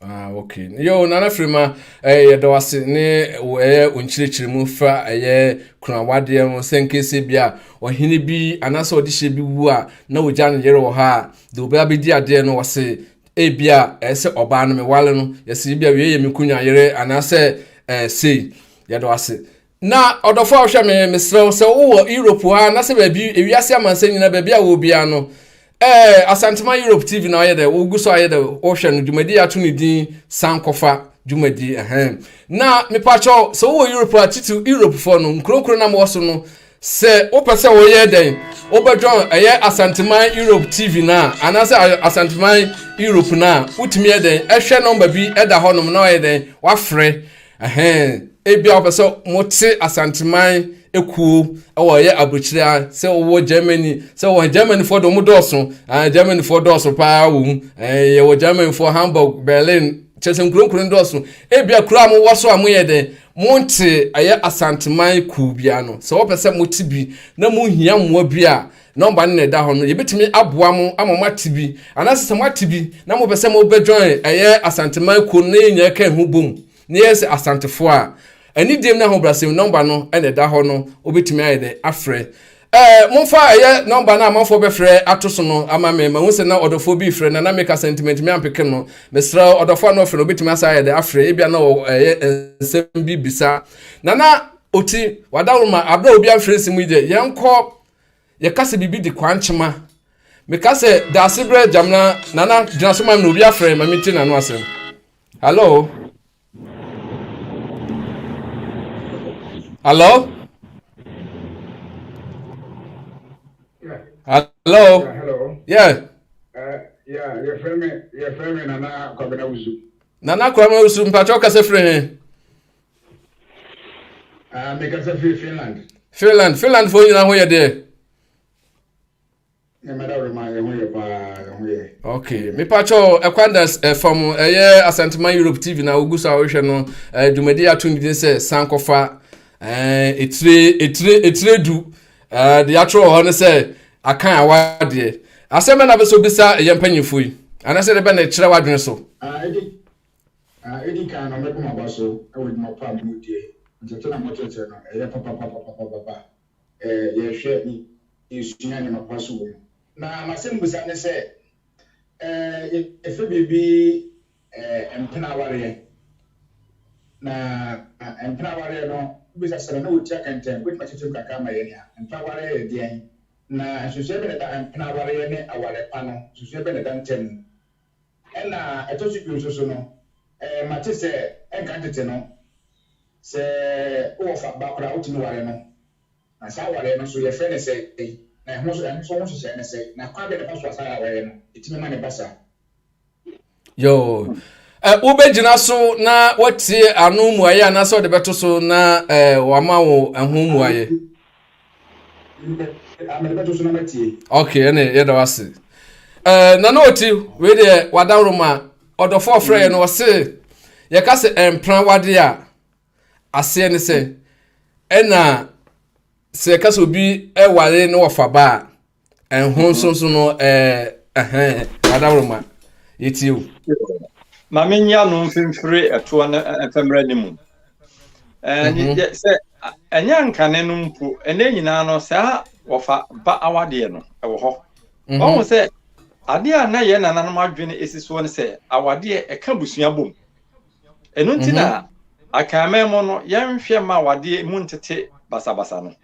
Ah, okay. Yo, Nana Frima, eh, yɛda wo ase ne wo ɛyɛ wo nkyerɛkyerɛ mu fa ɛyɛ kunawadeɛ ho sɛ nkese bi a ɔhene bi anaasɛ ɔdehyɛ bi wu a na ogya ne yere wɔ hɔ a deɛ obi abɛdi adeɛ no wɔse ebia ɛyɛ sɛ ɔbaa no mewale no yɛsɛ ebia wei yɛ me kunya yere anaasɛ ɛɛ sei yɛda wo ase Na ɔdɔfo a wohwɛ me, mesrɛ wo sɛ wowɔ Europe ha na sɛ baabi ewiase amansan nyinaa baabi a wɔ biara no, ɛɛ Asantema Europe TV na ɔyɛ dɛ wogu so ayɛ dɛ wohwɛ no dwumadi ato ne din sankɔfa dwumadi ɛhɛn. Na mepakyɛw sɛ wowɔ Europe a titiriw Europe foɔ no nkuronkuro na mowɔ so no sɛ wopɛ sɛ woyɛ dɛn wobɛdwɔn ɛyɛ Asanteman Europe TV no a anaasɛ Asanteman Europe no a wotumi yɛ dɛn ɛhwɛ nɔmba bi ɛda hɔnom na ɔyɛ dɛn wafrɛ Ɛhɛn, ebia wɔpɛ sɛ mote Asanteman ekuo wɔ ɛyɛ aburokyire a, sɛ wɔwɔ Germany, sɛ wɔwɔ Germanyfoɔ de wɔn dɔɔso, ah, Germanyfoɔ dɔɔso paa wɔ mu. Ɛɛ, yɛwɔ Germanyfoɔ Hamburg, Berlin, kyerɛ sɛ nkuro nkuro no dɔɔso. Ebia kuro a mowɔ so a moyɛ dɛn, monte ɛyɛ Asanteman kuo biara no. Sɛ wɔpɛ sɛ mote bi na mohia mmoa bi a, nɔmba no na ɛda hɔ no, yɛbɛtumi aboa mo ama moate bi. Anaasɛ sɛ moate bi na mopɛ sɛ mobɛjoin ɛyɛ Asanteman kuo no na yɛn nyinaa ka yɛn ho bom na yɛyɛ sɛ Asantefoɔ a, anidiem ne ahobrɛasɛm nɔmba no na ɛda hɔ no, wobɛtumi ayɛ dɛn afrɛ. Ɛɛ, momfa ɛyɛ nɔmba no a amanfoɔ bɛfrɛ ato so no ama me. Mahu sɛ na ɔdɔfoɔ bi refrɛ na na meka sɛ nti mantumi ampeke no. Mesrɛ wo, ɔdɔfoɔ a na ɔfrɛ no, wobɛtumi asan ayɛ dɛn afrɛ? Ebia na ɔwɔ ɛyɛ nsɛm bi bisa. Nana Oti, Wadaworoma, aberɛ a obi amfrɛ nsɛm yi deɛ, yɛnkɔ Yɛka sɛ biribi de kwankyema. Meka sɛ daase berɛ Gyamena Nana gyina so ma me na obi afrɛ ma mentie n'ano asɛm. Hello? Hello? Hello? Yeah, hello. Yeah. Yeah, yɛfrɛ me yɛfrɛ me Nana Kwabena Wusu. Nana Kwabena Wusu, mpakyɛw kasa firi he? Ah, mekasa firi Finland. Finland, Finland foɔ nyinaa ho yɛ deɛ. Okay, mepakyɛw ɛkwan da fam ɛyɛ Asanteman Europe TV na wogu so a wohwɛ no dwumadi ato ne din sɛ sankɔfa etire etire etire du deɛ atwerɛ wɔ hɔ no sɛ akan awadeɛ asɛm bɛ na bɛ sɛ obisa ɛyɛ mpanyinfoɔ yi anaasɛ de bɛ na ɛkyerɛ w'adwene so. Edi kan no, mɛbɔ m'aba so wɔ adwuma pa a moredie. Nkyerɛkyerɛ no a mokyerɛkyerɛ no, ɛyɛ papapapapapa. Yɛhwɛ na yɛsua nneɛma pa nso wɔ mu. Na m'asɛmmisa ne sɛ, yɛfrɛ biribi mpena awareɛ. Na mpena awareɛ no, wobisa sɛ na wɔtua kɛntɛn, wobɛtumi akyekyɛ mu kakra ama yɛn a? Mpena awareɛ yɛ deɛn? Na nsonosoneɛ bɛn na ɛda mpena awareɛ ne aware pa no, nsonosoneɛ bɛn na ɛda ntam? Ɛnna ɛtɔ so bio nso so no, mate sɛ ɛnka tete no, sɛ wowɔ fa ba koraa a, wotumi ware no. Na saa awareɛ no nso, yɛfrɛ no sɛn? Na ɛho nso, ɛno nso ho nhyehyɛeɛ ne sɛn? Na kwan bɛn na ɛfa so a saa awareɛ no, ɛtumi ma no ba saa? Yoo. Ɛ wobɛgyina so na woatie ano mmuaeɛ anaasɛ wode bɛto so na ɛ wama wo ɛho mmuaeɛ? Ok, ɛne yɛda wo ase. Ɛɛ Nana Oti, wei deɛ wadaworo ma ɔdɔfo ɔfrɛ yɛ no ɔse yɛka sɛ ɛmpra wade a aseɛ ne sɛ ɛna. Sɛ yɛka sɛ obi ware ne wɔfa ba a, ɛho nso nso no ɛɛ ɛhɛn adaworoma yɛtie o. Ma menyi ano mfimfiri ɛtoɔ no mfɛmmerɛ no mu. Sɛ ɛnyɛ nkane no mpo, ɛnɛ nyinaa no saa wɔfa ba awadeɛ no ɛwɔ hɔ. Ɔhu sɛ adeɛ a na yɛn nananom adwene esi soɔ no sɛ awadeɛ ɛka busua bom. Ɛno nti na Akanman mu no yɛnhwɛ ma awadeɛ mu ntete basabasa no.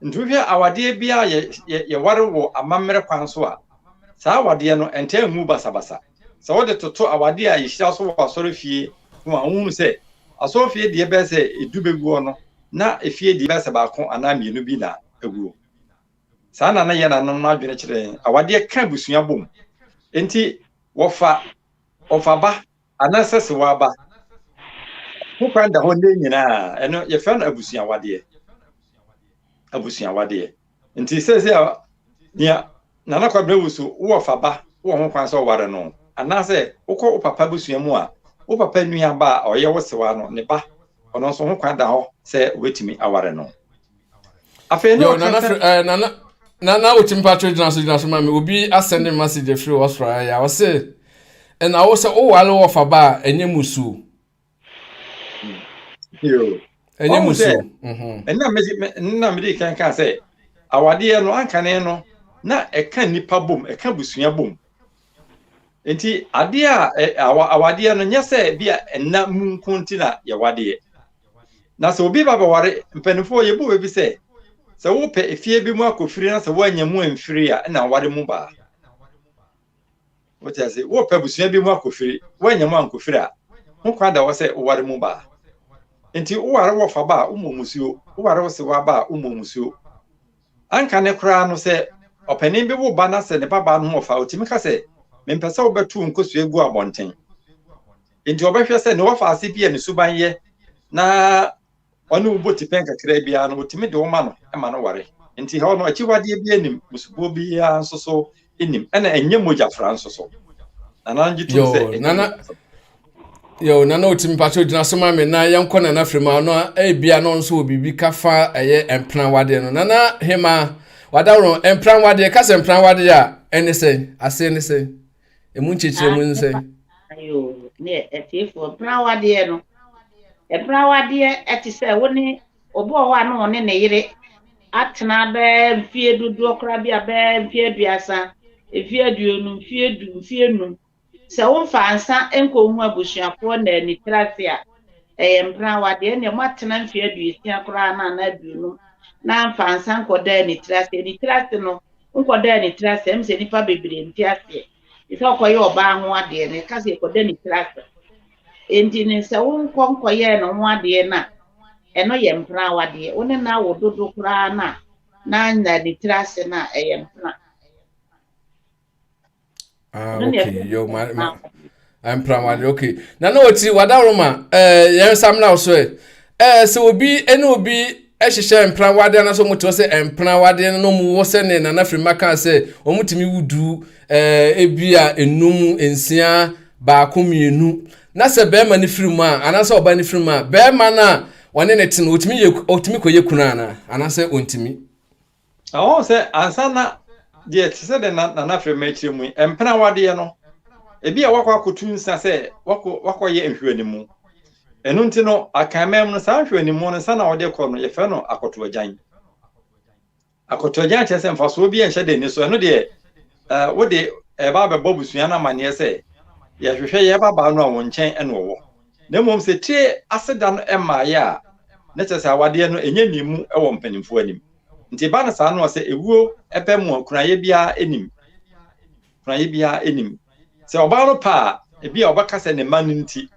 Nti wohwɛ awadeɛ biara yɛ yɛ yɛware wɔ amammerɛ kwan so a, saa awadeɛ no ɛntaa ngu basabasa. Sɛ wode toto awadeɛ a yɛhyira so wɔ asɔrefie ho a, wohunu sɛ asɔrefie deɛ bɛyɛ sɛ edu bɛguɔ no, na efie deɛ bɛyɛ sɛ baako anaa mmienu bi na aguo. Saa na na yɛn nananom no adwene kyerɛ yɛn. Awadeɛ ka abusua bom. Enti wɔfa wɔfa ba Anaasɛ sɛ waba, ho kwan da hɔ nnɛ nyinaa, ɛno yɛfrɛ no abusuawadeɛ. Abusuawadeɛ. Nti sɛsɛ a nea Nana Kwabena wu so wowɔ fa ba wowɔ ho kwan sɛ ɔware no anaasɛ wokɔ wo papa abusua mu a wo papa nua ba a ɔyɛ wo sewa no ne ba ɔno nso ho kwan da hɔ sɛ wobɛtumi aware no. Afei na ɔka sɛ. Eh, nana nana otimi patro gyina so gyina so ma me obi asɛnde me message afiri Australia ɔse ɛna wo sɛ wowale wɔfa ba a ɛnyɛ musuo. Ɛnyɛ musuo. Mhm. Ɛna mede kan kaa sɛ awadeɛ no ankane no na ɛka nnipa bom ɛka busua bom nti adeɛ a awadeɛ no nyɛ sɛ bi a ɛna mu nko nti na yɛwadeɛ. Na sɛ obi ba bɛware, mpanimfoɔ yɛbu bɛ bi sɛ, sɛ wopɛ efie bi mu akɔfiri na sɛ woannya mu amfiri a, ɛna aware mu baa. Wote ase? Wopɛ abusua bi mu akɔfiri, woannya mu ankɔfiri a, ho kwan da hɔ sɛ woware mu baa. Nti woware wɔfa ba a, wommɔ musuo. Woware wo sewa ba a, wommɔ musuo. Anka ne koraa no, sɛ ɔpanin bi wo ba na sɛ ne babaa no ho ɔfa a, ɔtumi ka sɛ, mempɛ sɛ wobɛto wo nkosua gu abɔnten. Enti ɔbɛhwɛ sɛ ne wɔfaase bi a ne suban yɛ na ɔne wo bɔ tipɛn kakra biara no, otumi de wo ma no ma no ware. Enti hɔ no, akyiwadeɛ bi anim, musubuo biara nso so nnim, ɛna ɛnyɛ mogyafra nso so. Nana gye tom sɛ ɛnyɛ Nana, yo, Nana otumi pakyɛ ogyina so ma me na yɛnkɔ Nana firi mu ano ebia na ɔno nso wɔ biribi ka fa ɛyɛ mpenawadeɛ no. Nana Hema, wadaworo mpenawadeɛ, ka sɛ mpenawadeɛ a ɛne sɛn? Aseɛ ne sɛn? Emu nkyekyeremu ne sɛn? Ayo, ne atiefoɔ, mpenawadeɛ no, mpenawadeɛ ɛte sɛ wo ne obi wɔ hɔ a na ɔne ne yere atena bɛɛ mfie dodoɔ koraa bi a bɛɛ mfie 30, mfie 20, mfie 10, mfie 5. Sɛ womfa nsa nkɔhu abusuafoɔ na ani tra ase a, ɛyɛ mpenawadeɛ. Ɛnneɛ moatena mfie 60 koraa no anaa 50 na mfa nsa nkɔda ani tra ase. Ani tra ase no, Wonkɔdaa ne tiri ase, ɛm sɛ nnipa bebree nte aseɛ. Te sɛ ɔkɔyɛ ɔbaa ho adeɛ no, ɛka sɛ yɛkɔda ne tiri ase. Enti ne sɛ wonkɔ nkɔyɛɛ ne ho adeɛ no a, ɛno yɛ mpena awadeɛ. Wo ne no awo dodo koraa no a, na nna ne tiri ase no a, ɛyɛ mpena. Ah, okay. Yo, ma, ma. Mpramade, okay. Na na ɔti wadaroma, eh, yɛn nsa mna so ɛ. Eh, sɛ obi ɛne obi ɛhyehyɛ mprawade anaasɛ wɔn te hɔ sɛ mprawade no na wɔn wɔ sɛ ne nana firima kaa sɛ wɔn tumi wu du eh, ebi a enum, nsia, baako, mmienu. Na sɛ bɛrima no firi mu a anaasɛ ɔbaa no firi mu a bɛrima no a wɔne ne te no otumi yɛ otumi kɔ yɛ kunu anaa anaasɛ ontumi. Na wɔn sɛ ansa na deɛ te sɛ deɛ Nana Frema akyerɛ mu yi, mpena awadeɛ no, ebi a wakɔ akɔtu nsa sɛ wakɔ wakɔyɛ nhwɛanimu. Ɛno nti no, Akanman mu no, saa nhwɛanimu no, nsa na wɔde kɔ no, yɛfrɛ no akɔtoagyan. Akɔtoagyan kyerɛ sɛ mfasoɔ bi nhyɛ da nni so. Ɛno deɛ, eh, wode ɛba abɛbɔ abusua no amanneɛ sɛ yɛhwehwɛ yɛn babaa no a wɔn nkyɛn ɛna ɔwɔ. Na mmom sɛ tire aseda no mmaeɛ a, na kyerɛ sɛ awadeɛ no ɛnyɛ nnimu wɔ mpanimfoɔ anim. Nti ɛba no saa no a sɛ ewuo ɛbɛ mu a kunayɛ biara nnim. Kunayɛ biara nnim. Sɛ ɔbaa no pɛ a, ebi a ɔbɛka sɛ ne mma no nti.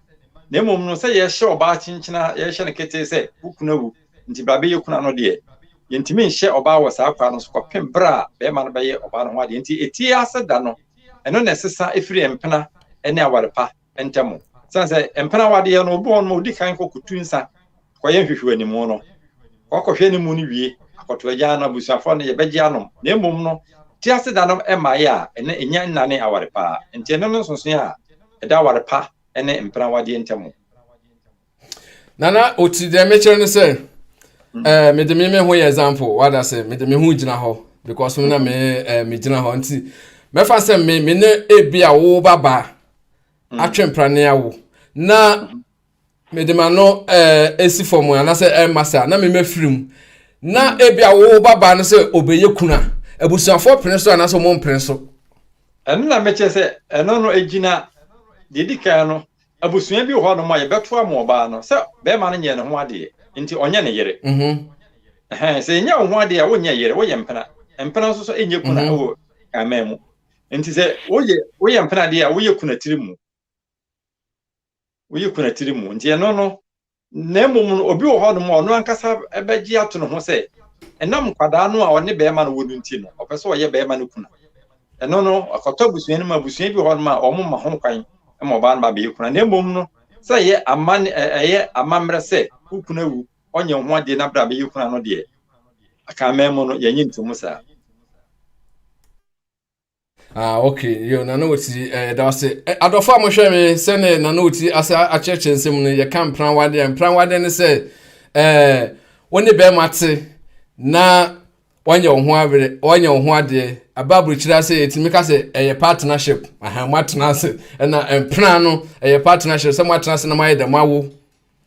Na mmom no sɛ yɛhyɛ ɔbaa kyenkyena, yɛhyɛ no ketee sɛ wo kunu awu nti bra bɛyɛ kuna no deɛ, yɛntumi nhyɛ ɔbaa wɔ saa kwan no so kɔpem berɛ a bɛrima no bɛyɛ ɔbaa no ho adeɛ. Nti etie ase da no, ɛno na ɛsesa ɛfiri mpena ne aware pa ntam. Sane sɛ mpena awadeɛ no, obi wɔ hɔ nom a ɔdi kan kɔ kɔtu nsa kɔyɛ nhwehwɛanimu no, kɔkɔhwɛ ne mu no wie, akɔto agya no, abusuafoɔ no yɛbɛgye anom. Na mmom no, te ase da no mmaeɛ a, ɛnɛ ɛnya nnane aware pa. Nti ɛno no nsonsonoeɛ a ɛda aware pa ne mpena awadeɛ ntam. Nana, ɔti deɛ mekyerɛ ne sɛ, Eh, mede me me ho yɛ example wada sɛ mede me ho gyina hɔ because me na me eh, me gyina hɔ nti mɛfa sɛ me me ne ebi a wo ba ba mm. atwe mprane awo na mm-hmm. mede ma no eh, esi fam anaasɛ ɛmma saa na me mɛfiri mu na mm. ebi a wo ba ba no sɛ obɛyɛ kuna abusuafoɔ pene so anaasɛ wɔn mpene so. Ɛno na mekyerɛ sɛ ɛno no egyina deɛ edi kan no Abusua bi wɔ hɔnom a yɛbɛto ama ɔbaa no sɛ bɛrima no nyɛɛ ne ho adeɛ nti ɔnyɛ ne yere. Ɛhɛn, sɛ yɛnyɛ wo ho adeɛ a wonyɛ yere, woyɛ mpena. Mpena nso so ɛnyɛ kuna wɔ aman mu. Nti sɛ woyɛ woyɛ mpena deɛ a woyɛ kuna tiri mu. Woyɛ kuna tiri mu. Nti ɛno no Na mmom no, obi wɔ hɔnom a ɔno ankasa bɛgye ato ne ho sɛ ɛnam nkwadaa no a ɔne barima no wɔ no nti no, ɔpɛ sɛ ɔyɛ barima no kuna. Ɛno no, ɔkɔtɔ abusua no mu, abusua bi wɔ hɔnom a wɔmma ho kwan ma ɔbaa no ba bɛyɛ kuna. Na mmom no, sɛ ɛyɛ aman ɛyɛ amammerɛ sɛ wo kunu awu, ɔnyɛ wo ho adeɛ na bra bɛyɛ kuna no deɛ, akanman mu no, yɛnye ntomu saa. Ah, okay. Yo, Nana Oti, eh, da ase. Eh, adɔfo a mohwɛ me sɛne Nana Oti ase akyerɛkyerɛ nsɛm no, yɛka mpranwadeɛ. Mpranwadeɛ ne sɛ, eh, wo ne bɛrima te na wɔnyɛ wo ho awere, wɔnyɛ wo ho adeɛ. Aba aburokyire ase yɛtumi ka sɛ ɛyɛ partnership. Aha, moatena ase. Ɛna mpena no, ɛyɛ partnership sɛ moatena ase na moayɛ dɛm awo.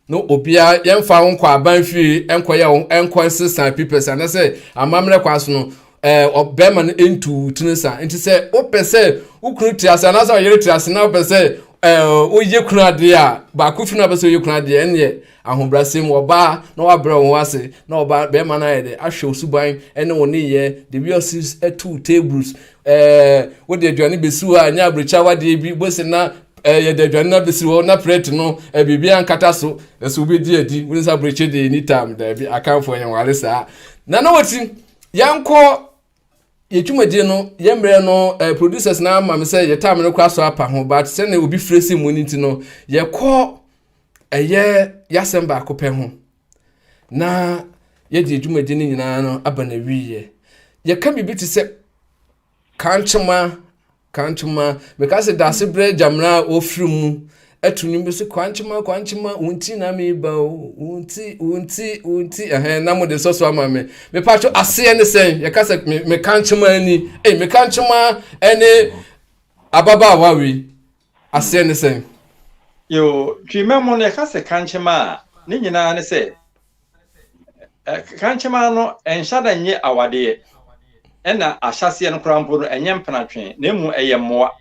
No obiara yɛmfa wo nkɔ aban fie nkɔyɛ wo nkɔ nsesa pipɛs anasɛ amammerɛ kwa so no ɛɛ ɔbɛrima no ntu tiri nsa nti sɛ wopɛ sɛ wo kunu te ase anaasɛ ɔyere te ase na wopɛ sɛ ɛɛ woyɛ kunu adeɛ a baako fi no apɛ sɛ woyɛ kunu adeɛ ɛneɛ ahobrɛase mu ɔbaa na wabrɛ wo ho ase na ɔbaa bɛrima no ayɛ dɛ ahwɛ wo suban ɛne wo nneyɛɛ de wi ɔsi ɛtu tables ɛɛ wode aduane bɛsi hɔ a nyɛ aburokyi awadeɛ bi bose na ɛɛ yɛde aduane no abɛsi hɔ na plate no ɛɛ biribi ankata so ɛso wobɛdi adi wone sɛ aburokyi deɛ ni tam daabi akanfoɔ yɛn ware saa na na wɔti yɛnkɔ yɛ dwumadie no yɛ mmerɛ no ɛɛ producers na ama me sɛ yɛ time no koraa so apa ho but sɛnea obi firi si mu no nti no yɛkɔ ɛyɛ yɛasɛm baako pɛ ho na yɛde dwumadie no nyinaa no aba na wieɛ yɛka biribi te sɛ kankyema kankyema meka sɛ dase berɛ gyamena a wɔfiri mu ɛto nnwom bi sɛ kwankyema kwankyema wo nti na meba o wo nti wo nti wo nti ɛhɛn na mode sɔ so ama me mepatwo aseɛ ne sɛn yɛka sɛ me me kankyema ani ei me kankyema ɛne ababaawa wei aseɛ ne sɛn? Yo, Twima mu no yɛka sɛ kankyema a, ne nyinaa ne sɛ kankyema no ɛnhyɛ da nyɛ awadeɛ, ɛna ahyɛseɛ no koraa mpo no ɛnyɛ mpenatwe, na emu ɛyɛ mmoa.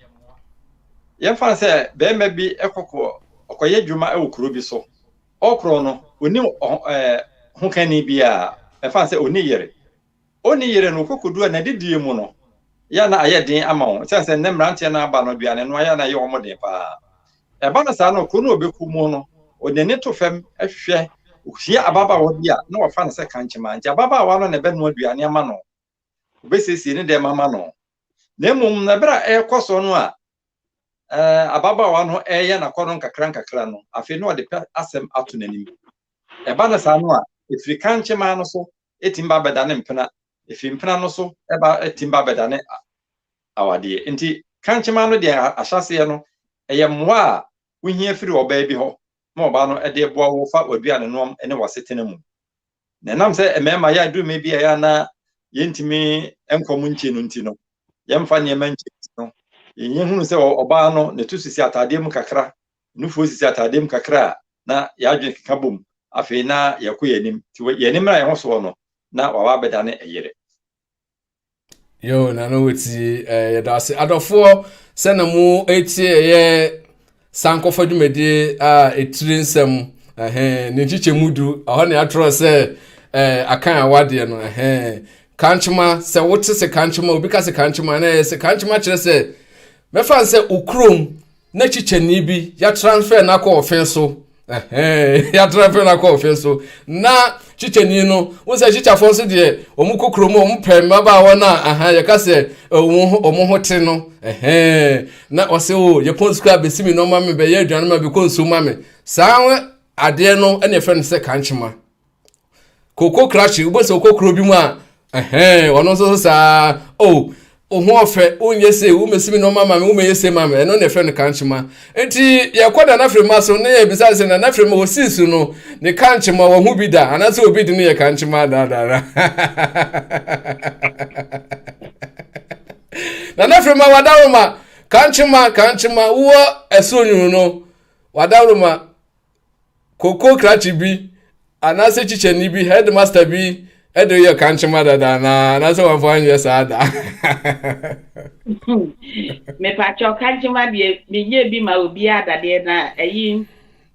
Yɛmfa no sɛ barima bi kɔkɔ ɔkɔyɛ adwuma wɔ kuro bi so, ɔkorɔ no ɔni hokani biara, ɛmfa no sɛ ɔni yere. Onni yere no, kokodu a n'adidie mu no, yɛ a na ayɛ den ama wɔn. Ɛsiane sɛ nnɛ mmeranteɛ no aba no, aduane noa yɛ a na ɛyɛ wɔn den paa. Ɛba no saa no, kuro no a ɔbɛkɔ mu no, ɔde n'ani to fam hwɛ, ɔhyia ababaawa bi a, na wafa no sɛ kankyema. Nti ababaawa no na ɛbɛnoa aduane ama no, ɔbɛsiesie ne dɛm ama no. Na mmom, na berɛ a ɛrekɔ so no a, ababaawa no reyɛ n'akɔnnɔ nkakra nkakra no, afei na ɔde pɛ asɛm ato n'anim. Ɛba no saa no a, ɛfiri kankyema no so tumi ba bɛdane mpena, ɛfiri mpena no so ba tumi ba bɛdane awadeɛ. Nti kankyema no deɛ ahyɛaseɛ no, ɛyɛ mmoa a wohia firi ɔbaa bi hɔ ma ɔbaa no de boa wo fa w'aduane noam ne w'asetena mu. Na ɛnam sɛ mmarima yɛ aduru mmɛ bi a ɛyɛ a na yɛntumi nkɔ mu nkyɛ no nti no, yɛmfa nneɛma nkyɛ nti no, yɛhunu sɛ ɔbaa no ne to sisi ataadeɛ mu kakra nufoɔ sisi ataadeɛ mu kakra a, na yɛn adwene keka bom. Afei na yɛkɔ yɛn anim. Nti yɛn anim na yɛn ho soɔ no, na wawa abɛdane ɛyere. Yo, na no wetie eh, yɛda ase adɔfoɔ sɛ na mo etie ɛyɛ sankɔfa dwumadie a etire nsɛm ɛhɛn ne nkyekyɛmu du ɛhɔ na yɛatwerɛ sɛ eh, akan awadeɛ no ɛhɛn kankyema sɛ wote sɛ kankyema obi ka sɛ kankyema na ɛyɛ sɛ kankyema kyerɛ sɛ mɛfa sɛ okurom na kyikyɛni bi yɛatransfer no akɔ ɔfe so yɛatransfer no akɔ ɔfe so na kyikyɛni no wo sɛ kyikyafoɔ nso deɛ wɔn kɔ kurom wɔn pɛ mmabaawa no a aha yɛka sɛ wɔn ho wɔn ho te no na ɔsɛ o yɛpɔn sukuu abɛsi mi nneɛma mi bɛyɛ aduane ma bɛkɔ nsuo ma mi saa adeɛ no ɛna yɛfrɛ no sɛ kankyema Koko krakye, wobɛhu sɛ ɔkɔ kuro bi mu a, ɛhɛn, ɔno nso so saa, oh, Wo ho ɔfɛ, wonyɛ sei, womɛsi me nneɛma ma me, womɛyɛ sei ma me, ɛno na ɛfrɛ no kankyema. Nti yɛkɔ Nana Frema so na yɛbisa sɛ Nana Frema ɔsii so no, ne kankyema wahu bi da, anaasɛ obi de no yɛ kankyema dadaada. Nana Frema wadaroma, kankyema, kankyema, wowɔ ɛsoro nwunu no, wadaroma, koko krakye bi anaasɛ kyikyɛni bi headmaster bi de yɛ kankyema dada anaa anaasɛ wɔmfa nyɛ saa da. Mepakyɛw kankyema deɛ menyɛ bi ma obiara dadeɛ na ɛyi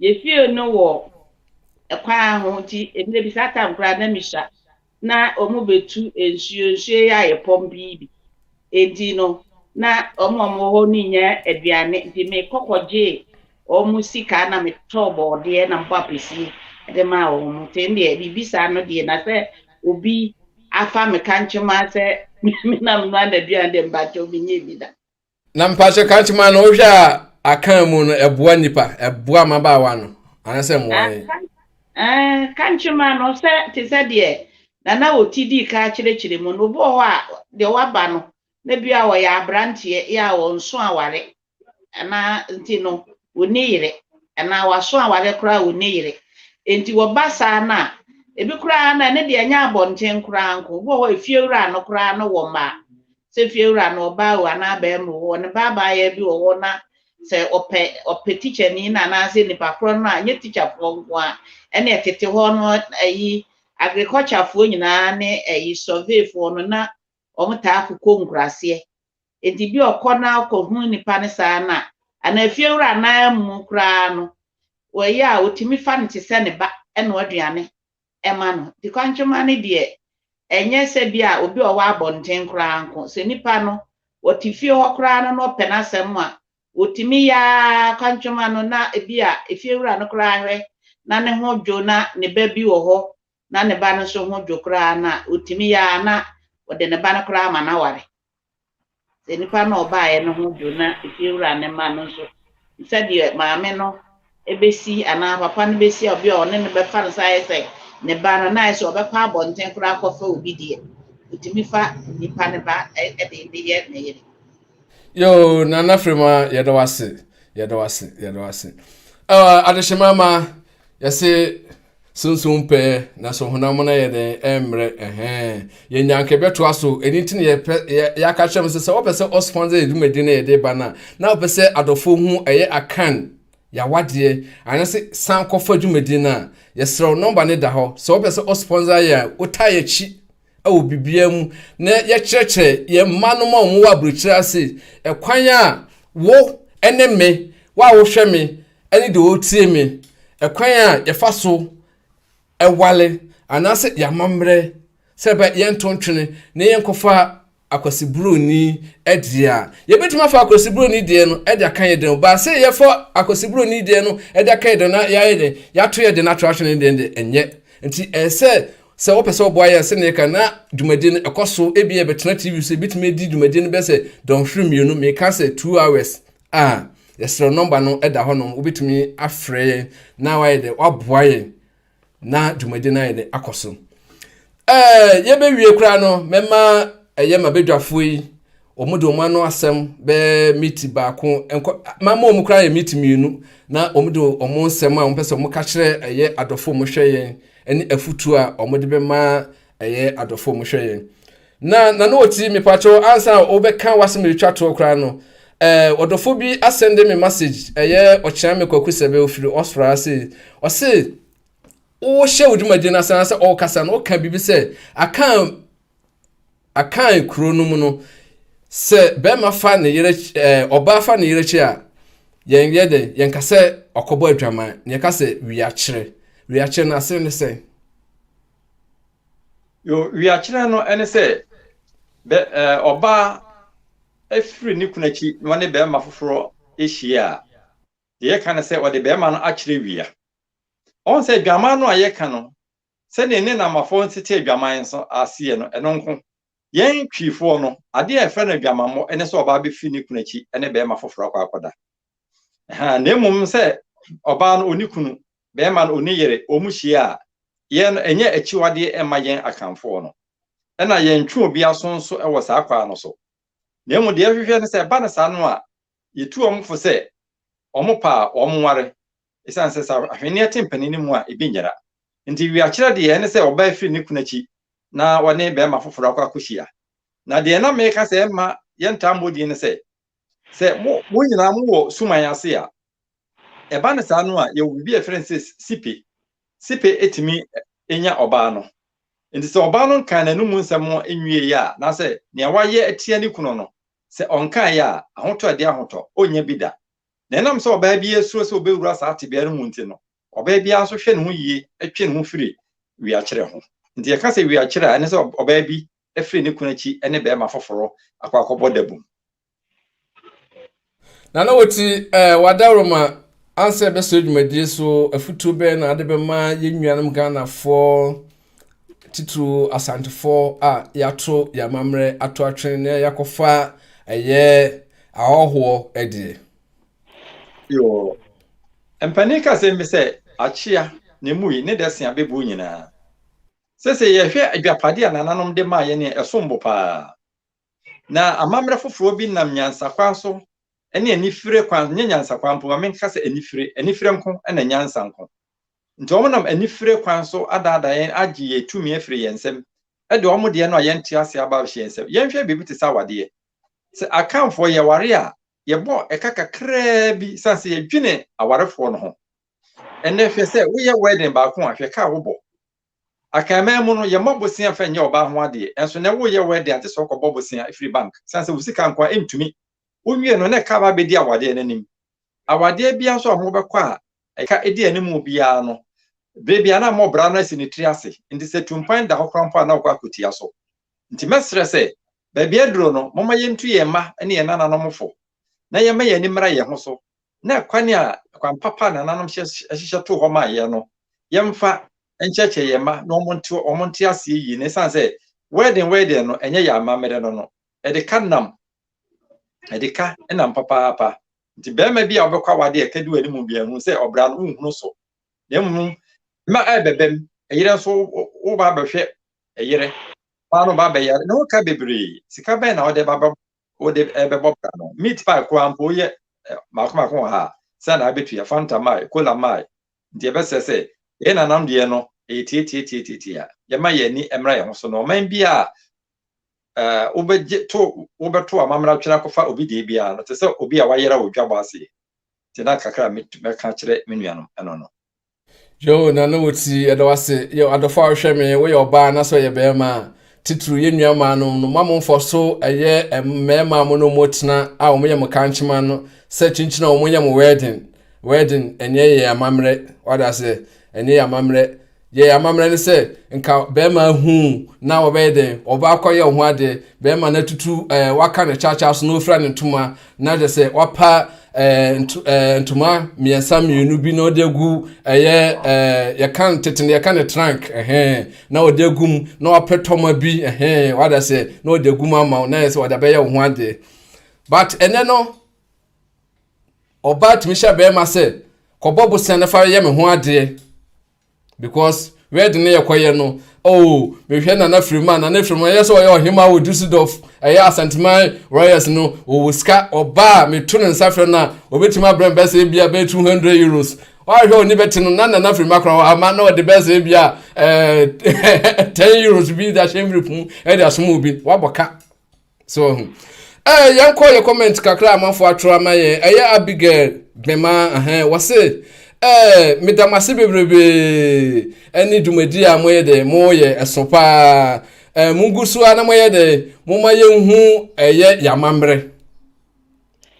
yɛfie no wɔ ɛkwan ho nti mmerɛ bi saa tam koraa na mesua na wɔbɛtu nsuo, nsuo yi ayɛ pɔmpii bi. Enti no, na wɔn a wɔwɔ hɔ no nnya aduane, nti mekɔ kɔgyee wɔn sika na metɔɔ bɔɔdeɛ na mebɔ apɛsie de maa wɔn. Nti ɛno deɛ, biribi saa no deɛ, na sɛ obi afa me kankyema sɛ me na menoa n'aduane deɛ, mpakyɛw menyɛɛ bi da. Na mpakyɛ kankyema no wohwɛ a akan mu no ɛboa nipa ɛboa mmabaawa no anaasɛ mmoa yɛn. Ɛɛ kankyema no sɛ te sɛ deɛ Nana Oti dii kan kyerɛkyerɛ mu no, obi wɔ hɔ a deɛ waba no na bi a ɔyɛ aberanteɛ yɛ a ɔnso aware anaa nti no ɔnni yere anaa waso aware koraa a ɔnni yere. Nti wɔba saa no a, ebi koraa no ɛne deɛ ɛnyɛ abɔnten koraa nko, obi wɔ hɔ a efiewura no koraa no wɔ mma sɛ fiewura no ɔbaa o anaa barima o, ɔwɔ ne ba abaayewa bi wɔ hɔ na sɛ ɔpɛ ɔpɛ tikyani no anaasɛ nipa korɔ no a, ɛnyɛ tikyafoɔ nko a, ɛne ɛtete hɔ no ayi agriculturefoɔ nyinaa ne ayi surveyfoɔ no na wɔn taa kokɔ nkuraseɛ. Enti bi ɔkɔ na ɔkɔhu nipa no saa no a, anaa fiewura no mu koraa no, wɔyɛ a ɔtumi fa no te sɛ ne ba ɛnoa aduane ma no. Nti kwankyema no deɛ, ɛnyɛ sɛ bi a obi a ɔwɔ abɔnten koraa nko. Sɛ nipa no, ɔte fie hɔ koraa no na ɔpɛ n'asɛm a, ɔtumi yɛ ara kwankyema no na ebi a efiewura no koraa hwɛ na ne ho dwo na ne ba bi wɔ hɔ na ne ba no nso ho dwo koraa no a, ɔtumi yɛ ara na ɔde ne ba no koraa ma no aware. Sɛ nipa no a ɔbaeɛ no ho dwo na efiewura no mma no nso, sɛdeɛ maame no bɛsi anaa papa no bɛsi a obi a ɔne no bɛfa no sɛ ayɛ sɛ ne ba no, na ayɛ sɛ ɔbɛkɔ abɔnten koraa akɔfa obi deɛ, ɔtumi fa nipa no ba de de yɛ ne yere. Yoo, Nana Frema, yɛda wo ase, yɛda wo ase, yɛda wo ase. Uh, adehyema ma yɛse Sunsum pɛ, nanso honam no yɛ dɛn? Ɛmmerɛ. Ɛhɛn. Yɛnya anka ɛbɛtoa so. Ɛno nti na yɛpɛ, yɛ, yɛaka kyerɛ mo sɛ, sɛ wɔpɛ sɛ ɔsponsor yɛ dwumadi no yɛde ba no a, na wɔpɛ sɛ adɔfoɔ hu ɛyɛ akan yawadeɛ, anaasɛ san kɔfa dwumadi no a, yɛsrɛ wo, nɔmba no da hɔ. Sɛ wɔpɛ sɛ ɔsponsor yɛ a, wotaa yɛakyi wɔ biribiara mu na yɛkyerɛkyerɛ yɛn mma no ma wɔn wɔ aburokyire ase ɛkwan a wo ne me, wo a wohwɛ me ne deɛ ɔretie me, ɛkwan a yɛfa so ɛwale anaasɛ yɛamammerɛ sɛ ɛbɛ yɛnto ntwene na yɛnkɔfa akwasiburoni deɛ a, yɛbɛtumi afa akwasiburoni deɛ no de aka yɛ den. Baa sɛ yɛfa akwasiburoni deɛ no de aka yɛ den na yɛayɛ den, yɛato yɛ den ato atwene deɛ deɛ ɛnyɛ. Nti ɛyɛ sɛ sɛ wopɛ sɛ wɔboa yɛn sɛnea yɛka na dwumadi no ɛkɔ so, ebi yɛbɛtena TV so, ebitumi adi dwumadi no bɛyɛ sɛ dɔnhwere mmienu, meka sɛ 2 hours a, yɛsrɛ nɔmba no da hɔnom, wobɛtumi afrɛ yɛn na wayɛ dɛ waboa yɛn na dwumadi no ayɛ dɛ akɔ so. Ɛɛ yɛbɛwie koraa no, mɛma ɛyɛ mabadwafoɔ yi wɔn de wɔn ano asɛm bɛɛ miti baako nkɔ mama wɔn koraa yɛ miti mmienu na wɔn de wɔn nsɛm a wɔn pɛ sɛ wɔn ka kyerɛ ɛyɛ adɔfo wɔn hwɛ yɛn ɛne afutuo a wɔn de bɛma ɛyɛ adɔfo wɔn hwɛ yɛn na na no ɔti mipakyɛw ansa a wɔbɛka wasɛm retwa toɔ koraa no ɛɛ ɔdɔfo bi asɛnde me message ɛyɛ ɔkyerɛ me kwaku sɛbɛ ofiri ɔsora ase ɔse wohyɛ wo dwumadie no ase anaasɛ ɔrekasa no woka biribi sɛ aka Akan kuro no mu no, sɛ bɛrima fa ne yere ɛɛ ɔbaa fa ne yere akyi a, yɛn yɛ dɛ yɛn ka sɛ ɔkɔbɔ adwaman, na yɛka sɛ wiakyerɛ. Wiakyerɛ no ase ne sɛn? Yo, wiakyerɛ no ne sɛ bɛ ɛɛ ɔbaa afiri ne kunu akyi na ɔne bɛrima foforɔ ahyia a, deɛ yɛka ne sɛ ɔde bɛrima no akyerɛ wia. Ɔn sɛ adwaman no a yɛka no, sɛdeɛ ne namafoɔ nsete adwaman nso aseɛ no, ɛno nko. Yɛn Twifoɔ no, adeɛ a yɛfrɛ no adwamammɔ ne sɛ ɔbaa bɛfiri ne kunu akyi ne bɛrima foforɔ akɔ akɔda. Ha, na mmom sɛ ɔbaa no ɔni kunu, bɛrima no ɔni yere, wɔn hyia a, yɛn no ɛnyɛ akyiwadeɛ mma yɛn Akanfoɔ no. Ɛna yɛntwe obi aso nso wɔ saa kwan no so. Na mmom deɛ yɛhwehwɛ ne sɛ ɛba no saa no a, yɛtu wɔn fo sɛ wɔn pa a wɔn nware, ɛsiane sɛ sɛ ahweneɛ te mpanin no mu a, ebi nyera. Nti wiakyerɛ deɛ ɛne sɛ ɔbaa firi ne kunu akyi na ɔne bɛrima foforɔ akɔ akɔhyia. Na deɛ na meka sɛ ɛmma yɛntaa mmɔ din ne sɛ, sɛ mo mo nyinaa mowɔ suman ase a, ɛba no saa no a, yɛwɔ biribi a yɛfrɛ no sɛ sipe. Sipe tumi nya ɔbaa no. Nti sɛ ɔbaa no nkaa n'anum nsɛm nwieeɛ a, anaasɛ nea wayɛ atia ne kunu no, sɛ ɔnkaeɛ a, ahotɔ a ɛde ahotɔ, ɔnnya bi da. Na ɛnam sɛ ɔbaa biara suro sɛ ɔbɛwura saa tebea no mu nti no, ɔbaa biara nso hwɛ ne ho yie twe ne ho firi wiakyerɛ ho. Nti yɛka sɛ wiakyerɛ a, ɛne sɛ ɔbaa bi firi ne kunu akyi ne barima foforɔ akɔ akɔbɔ dabum. Nana Oti, eh, w'adaworoma, ansa yɛbɛsɔ dwumadie so, afutuo bɛn na ade bɛma yɛn nuanom Ghanafoɔ, titiriw Asantefoɔ a yɛato yɛn amammerɛ ato atwene na yɛakɔfa ɛyɛ ahɔhoɔ adie? Yoo. Mpanin ka asɛm bi sɛ, akyea na emui ne dɛ sen abɛbuo nyinaa. Sese yɛhwɛ adwapade a nananom de maa yɛn a ɛsom bo paa. Na amammerɛ foforɔ bi nam nyansakwan so ne anifere kwan, nyɛ nyansakwan mpo, ma menka sɛ anifere, anifere nko na nyansa nko. Nti wɔn nam anifere kwan so adaadaa yɛn agye yɛn tumi afiri yɛn nsam, de wɔn deɛ no a yɛnte ase aba abɛhyɛ yɛn nsam. Yɛnhwɛ biribi te sɛ awadeɛ. Sɛ Akanfoɔ yɛware a, yɛbɔ ɛka kakraa bi sane sɛ yɛdwene awarefoɔ no ho. Ɛnnɛ hwɛ sɛ woyɛ wedding baako a, hwɛ ka a wobɔ. Akanman mu no, yɛmmɔ bosea mfa nyɛ ɔbaa ho adeɛ, nso nɛ woyɛ wedding a gye sɛ wokɔbɔ bosea firi bank sane sɛ wo sika nko a ɛntumi. Wowie no na ɛka aba abɛdi awadeɛ no anim. Awadeɛ biara nso a mobɛkɔ a ɛka ɛdi anim biara no, berɛ biara na mmɔ bra no asi ne tiri ase, nti sɛ tumpan da hɔ koraa mpo a na wokɔ akɔtia so. Nti mɛsrɛ sɛ, baabi aduro no, momma yɛntu yɛn mma ne yɛn nananom fo, na yɛmma yɛn ani mmra yɛn ho so, na kwan a kwan papa a nananom hyehyɛ too hɔ maa yɛn no, yɛmfa nkyerɛkyerɛ yɛn mma na wɔn nte wɔn nte aseɛ yie. Na ɛsiane sɛ wedding wedding no ɛnyɛ yɛn amammerɛ no no, ɛde ka nam, ɛde ka nam papaapa. Nti barima bi a ɔbɛkɔ awadeɛ a ɛka di w'anim biara hu sɛ ɔbra no wonhunu so. Na mmom mma ɛbɛbɛm, ɛyerɛ nso woba abɛhwɛ ɛyerɛ, ɔbaa no ba abɛyare na woka bebree. Sika bɛn na wode ba wode ɛbɛbɔ bra no? Meat pie koraa mpo woyɛ mako mako wɔ ha a, sɛ na abɛtua, Fanta mae, cola mae. Nti yɛbɛsrɛ sɛ yɛn nananom deɛ no ɛyɛ tiatiatiatiatia a, yɛma yɛn ani mmra yɛn ho so na ɔman bi a wobɛgye to wobɛto amammerɛ atwene akɔfa obi deɛ biara no te sɛ obi a wayera wɔ dwabɔ aseɛ. Nti na kakra a mɛka akyerɛ me nuanom ɛno no. Yo, Nana Oti, yɛda wo ase. Yo, adɔfo a wohwɛ me, woyɛ ɔbaa na sɛ ɔyɛ bɛrima a, titiriw yɛn nua mmaa no no, ma mo mfɔ so ɛyɛ mmarima a mo ne wɔn tena a wɔyɛ mo kankyema no sɛ kyinkyin a wɔyɛ mo wedding. Wedding ɛnyɛ yɛn amammerɛ, wada aseɛ, ɛnyɛ yɛn amammerɛ. Yɛn amammerɛ ne sɛ nka bɛrima hu na wɔbɛyɛ dɛn, ɔbaa kɔyɛ wo ho adeɛ, bɛrima no atutu ɛɛ waka ne kyakya so na ofira ne ntoma na kyerɛ sɛ wapa ɛɛ nto ɛɛ ntoma mmiɛnsa mmienu bi na ɔde agu ɛyɛ ɛɛ yɛka no tete no yɛka no trunk ɛhɛn na ɔde agu mu na wapɛ tɔma bi ɛhɛn wada sɛ na ɔde agu mu ama wo na yɛ sɛ ɔde abɛyɛ wo ho adeɛ but ɛnɛ no ɔbaa tumi hyɛ bɛrima sɛ kɔbɔ bosea no fa yɛ me ho adeɛ because wedding no yɛkɔyɛ no oh mehwɛ nana firima nana firima ɛyɛ sɛ ɔyɛ ɔhema wɔ Düsseldorf ɛyɛ Asanteman Royals no ɔwɔ sika ɔbaa meto ne nsa frɛ no a ɔbɛtumi abrɛ me bɛsɛ ebia bɛyɛ 200 euros wahwɛ ɔni bɛte no na nana firima koraa ama na ɔde bɛsɛ ebia ɛɛ 10 euros bi de ahyɛ envelope mu ɛde asoma obi wabɔ ka So wahu? Eh, yɛnkɔ yɛ comment kakra amanfo atwerɛ ama yɛn. Ɛyɛ Abigail Bema, ɛhɛn, wɔse, eh, meda mo ase bebrebee ɛne dwumadi a moyɛ dɛ, moyɛ ɛso paa. Eh, mungu so ara na moyɛ dɛ, momma yɛnhu ɛyɛ yɛamammerɛ.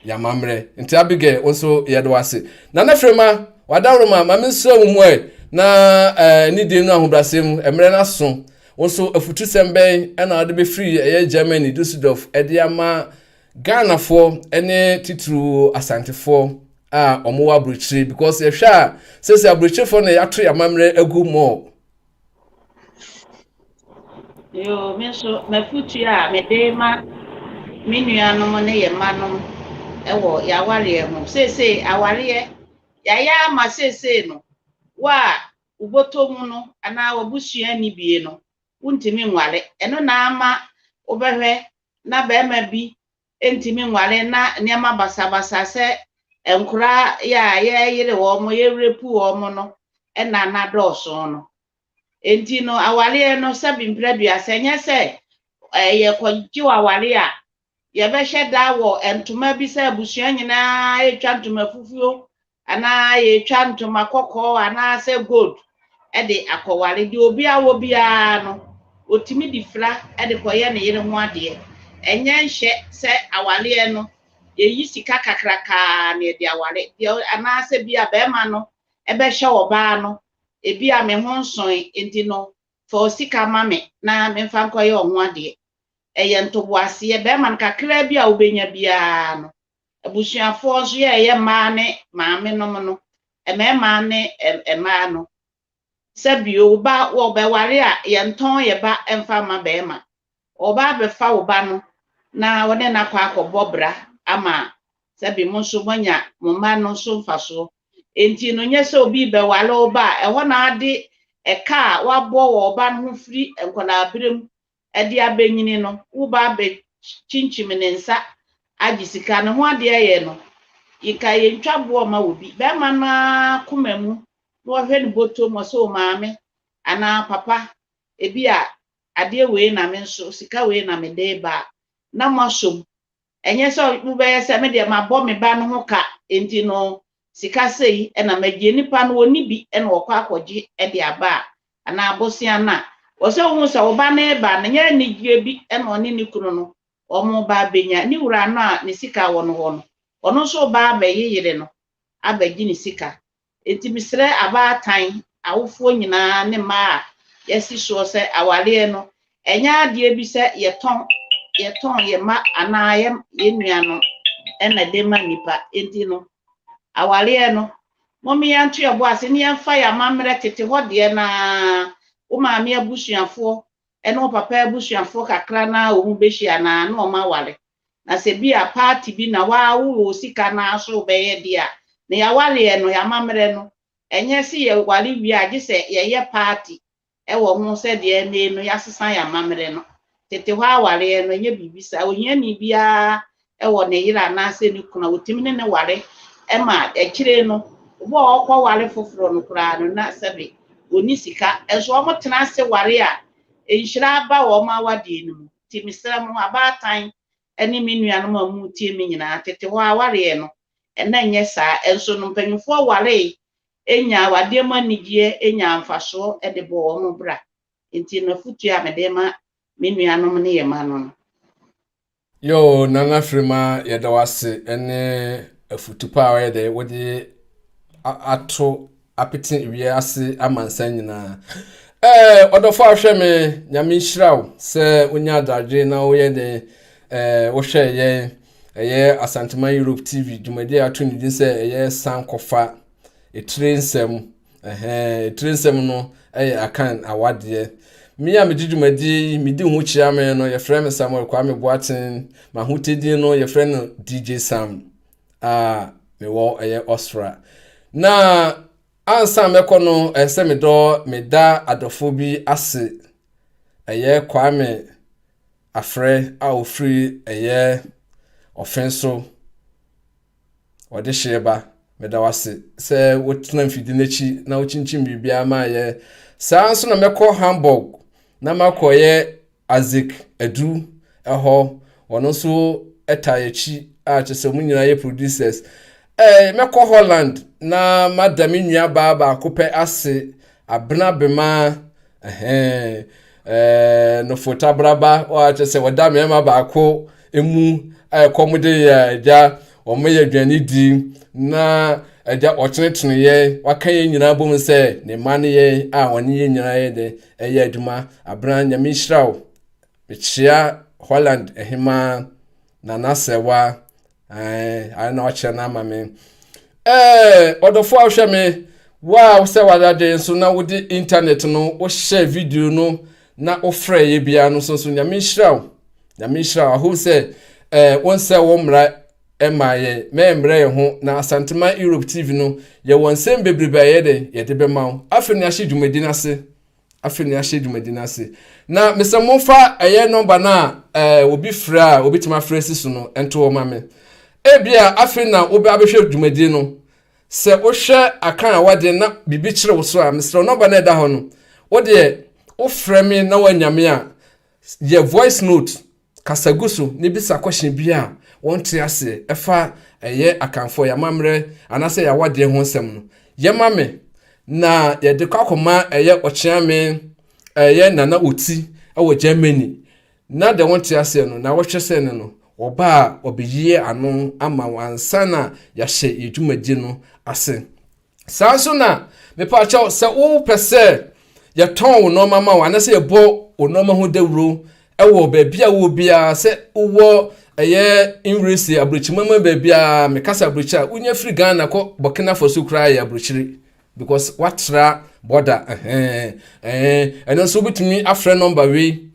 Yɛamammerɛ. Nti Abigail, wo nso yɛde wo ase. Nana Frema, wadaworoma, ma mensua wo mu ɛ, na eh, ne die no ahobrɛaseɛ mu, mmerɛ no aso. Wo nso afutusɛm bɛn na wode bɛfiri ɛyɛ Germany, Düsseldorf, de ama Ghanafoɔ ne titiriw Asantefoɔ a wɔwɔ aburokyire? Because yɛhwɛ a, sɛsɛ aburokyirefoɔ na yɛato yɛn amammerɛ agu mɔɔ. Yoo, me nso m'afotuo a mede rema me nuanom ne yɛn mmanom wɔ yɛn awareɛ ho. Seesei awareɛ, yɛayɛ ama seesei no, wo a wo bɔtɔ mu no anaa w'abusua nni bie no, wontumi nware. Ɛno na ama wobɛhwɛ na barima bi ntumi nware na nneɛma basabasa sɛ nkoraa yɛ a yɛyere wɔn, yɛrepu wɔn no na na dɔɔso no. Enti no awareɛ no sɛbi mprɛduasa ɛnyɛ sɛ yɛkɔgye aware a yɛbɛhyɛ da wɔ ntoma bi sɛ abusua nyinaa retwa ntoma fufuo anaa yɛretwa ntoma kɔkɔɔ anaasɛ gold de akɔware. Deɛ obiara wɔ biara no, ɔtumi de fira de kɔyɛ ne yere ho adeɛ. Ɛnyɛ nhyɛ sɛ awareɛ no, yɛyi sika kakrakaa na yɛde aware. Deɛ anaasɛ bi a barima no bɛhyɛ ɔbaa no, ebi a me ho nsoe nti no, fa wo sika ma me na memfa nkɔyɛ wo ho adeɛ. Ɛyɛ ntoboaseɛ. Barima no kakraa bi a wobɛnya biara no, abusuafoɔ nso yɛ ɛyɛ mmaa ne maamenom no, mmarima ne mmaa no, sɛ bio wo ba wɔbɛware a yɛntɔn yɛ ba mfa mma barima. Ɔba abɛfa wo ba no na wɔne no akɔ akɔbɔ bra ama sɛbi mo nso moanya mo mma no so mfasoɔ. Enti no nyɛ sɛ obi rebɛware wo ba a ɛhɔ na ade ɛka a wabɔ wɔ ɔba no ho firi nkwadaa-berɛ mu de abɛnyini no, wo ba abɛkyinkyim ne nsa agye sika no ho adeɛ yɛ no, nka yɛntwa boɔ mma obi. Bɛrima no ara koma mu na ɔhwɛ ne bɔtɔ mu, ɔsɛ o maame anaa papa, ebi a adeɛ wei na me nso, sika wei na mede reba a, na moasɔ mu. Ɛnyɛ sɛ wobɛyɛ sɛ me deɛ mabɔ me ba no ho ka nti no sika sei na magye. Nipa no ɔnni bi na ɔkɔ akɔgye de aba a, anaa bosea no a, wɔ sɛ wohu sɛ wo ba no reba no, nyɛ anigyeɛ bi na ɔne ne kunu no wɔreba abɛnya. Ne wura no a ne sika wɔ no hɔ no, ɔno nso reba abɛyeyere no abɛgye ne sika. Enti mesrɛ abaatan, awofoɔ nyinaa ne mmaa a yɛasi soɔ sɛ awareɛ no ɛnyɛ adeɛ bi sɛ yɛtɔn yɛtɔn yɛn mma anaa yɛn yɛn nuanom ɛna ɛde ma nnipa. Enti no awareɛ no mom yɛnto yɛn bo ase ne yɛmfa yɛn amammerɛ tete hɔ deɛ no ara, wo maame abusuafoɔ ɛne wo papa abusuafoɔ kakra no ara wɔn bɛhyia no ara na wɔn aware. Na sɛ bi a party bi na waa wo wɔ sika naa so wobɛyɛ deɛ a, na yawareɛ no, yamammerɛ no, ɛnyɛ se yɛware wie a gye sɛ yɛyɛ party wɔ ho sɛdeɛ ɛnnɛ yi no yasesa yamammerɛ no. Tete hɔ awareɛ no, ɛnyɛ biribi saa. Ohiani biara wɔ ne yere anaasɛ ne kunu a ɔtumi ne no ware ma akyire no, obi a ɔkɔware foforɔ no koraa no na sɛbe ɔnni sika. Nso wɔtena ase ware a, nhyira ba wɔn awadeɛ no mu. Nti mesrɛ mo, abaatan ne me nuanom a moretie me nyinaa, tete hɔ awareɛ no, ɛna nyɛ saa. Nso no, mpanyimfoɔ waree nyaa awadeɛ mu anigyeɛ, nyaa mfasoɔ de bɔɔ wɔn bra. Nti no, afotuo a mede rema me nuanom ne yɛn mma no no. Yoo Nana Firima yɛda wo ase ne afutu pa a ɔyɛ dɛ wode ato apete wiase amansan nyinaa. Ɛɛ ɔdɔfo a ɔhwɛ me nyame nhyira wo sɛ wonya adagye na woyɛ den ɛɛ wohwɛ yɛn ɛyɛ Asanteman Europe TV dwumadi a ato ne din sɛ ɛyɛ sankɔfa etire nsɛm Ɛhɛɛ, etire nsɛm no yɛ Akan awadeɛ. Me a megye dwumadie yi, medi ho kyia me no, yɛfrɛ me Samuel Kwame Boateng. M'ahotedin no, yɛfrɛ no DJ Sam a mewɔ ɛyɛ Austria. Na ansa mɛkɔ no, ɛsɛ sɛ medɔ meda adɔfoɔ bi ase. Ɛyɛ Kwame Afrɛ a ɔfiri ɛyɛ Ɔfen so. Ɔde hyeɛ ba, meda wo ase sɛ wotena mfidi no akyi na wokyinkyim biribiara ma yɛ. Saa nso na mɛkɔ Hamburg na makɔyɛ Isaac Adu ɛhɔ. Ɔno nso taa akyi a kyerɛ sɛ wɔn nyinaa yɛ producers. Ɛɛ mɛkɔ Holland na mada me nua baa baako pɛ ase, Abena Bema Ɛhɛn, ɛɛ Nofo-Tabraba, kyerɛ sɛ wɔda mmarima baako mu a ɛkɔm de yɛ agya, wɔyɛ aduane di na agya ɔtenetene yɛn, waka yɛn nyinaa bom sɛ ne mma ne yɛn a wɔne yɛn nyinaa yɛ dɛ ɛyɛ adwuma. Abena, Nyame nhyira wo. Mekyea Holland hemaa Nana Sɛwa, ɛɛ ayɛ na wakyerɛ no ama me. Ɛɛ ɔdɔfo a wohwɛ me, wo a sɛ w'adade nso na wode internet no wohyɛ video no na wofrɛ yɛ biara no nso nso Nyame nhyira wo. Nyame nhyira wo. I hope sɛ ɛɛ wo nsɛ wo mmara ɛma yɛn mɛmmerɛ yɛn ho na Asanteman Europe TV no yɛwɔ nsɛm bebrebe a yɛyɛ dɛ yɛde bɛma wo. Afei no yɛahyɛ dwumadi no ase. Afei na yɛahyɛ dwumadi no ase. Na mesɛ momfa ɛyɛ nɔmba no a ɛɛ obi frɛ a obetumi afrɛ si so no nto hɔ ma me. Ebia afei na wobɛ abɛhwɛ dwumadi no. Sɛ wohwɛ akan a wadeɛ na biribi kyerɛ wo so a, mesrɛ wo nɔmba no a ɛda hɔ no, wo deɛ wofrɛ me na woanya me a, yɛ voice note Kasa gu so na bisa kɔhyen bi a wɔnte aseɛ ɛfa ɛyɛ Akanfoɔ yɛn amammerɛ anaasɛ yɛn awadeɛ ho nsɛm no. Yɛ ma me na yɛde kɔ akɔma ɛyɛ Ɔkyeame ɛyɛ Nana Oti ɛwɔ Germany na deɛ wɔnte aseɛ no na wɔhwɛ sɛ ne no wɔba a wɔbɛyie ano ama wɔn ansa na yɛahyɛ yɛn dwumadie no ase. Saa nso na mepaakyɛw sɛ wopɛ sɛ yɛtɔn wo nneɛma ma wo anaasɛ yɛbɔ wo nneɛma ho dawuro wɔ baabi a wowɔ biara sɛ wowɔ ɛyɛ English aburokyima mu baabi a mekasa aburokyi a wonya firi Ghana kɔ Burkina Faso koraa yɛ aburokyiri because watra border ɛhɛn ɛhɛn ɛno nso wobɛtumi afrɛ nɔmba wei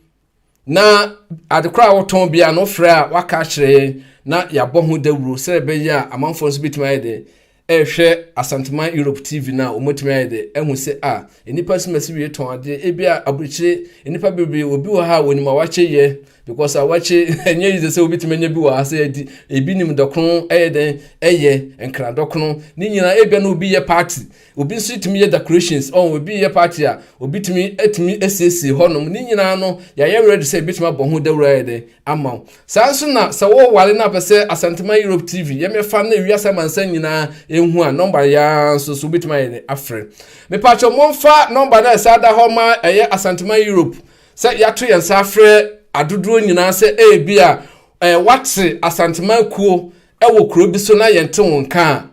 Na ade korɔ a wotɔn biara no wofrɛ a waka akyerɛ yɛn na yɛabɔ ho dawuro sɛ ɛbɛyɛ a amanfoɔ nso bɛtumi ayɛ dɛ ɛrehwɛ Asanteman Europe TV no a wɔatumi ayɛ dɛ ahu sɛ a nnipa nso wie tɔn adeɛ ebi a aburokyire nnipa bebree obi wɔ ha a wɔnim awakye yɛ because awakye ɛnyɛ yi sɛ obi tumi anya bi wɔ ha sɛ ɛdi ebi nim dɔkono ɛyɛ dɛn ɛyɛ nkra dɔkono ne nyinaa ebia na obi yɛ party Obi nso tumi yɛ decorations, ɔn obi yɛ party a, obi tumi tumi asiesie hɔnom. Ne nyinaa no, yɛayɛ ready sɛ yɛbɛtumi abɔ ho dawuro ayɛ dɛn ama wo. Saa nso na sɛ woware na apɛ sɛ Asanteman Europe TV yɛmmɛfa na wiase amansan nyinaa ɛhu a, nɔmba yɛ ara nso so wobɛtumi ayɛ dɛn afrɛ. Mepaakyɛw momfa nɔmba no a ɛsaa da hɔ ma ɛyɛ Asanteman Europe sɛ yɛato yɛn nsa afrɛ adodoɔ nyinaa sɛ ebi a eh, wate Asanteman kuo ɛwɔ kuro bi so na yɛnte wo nka a,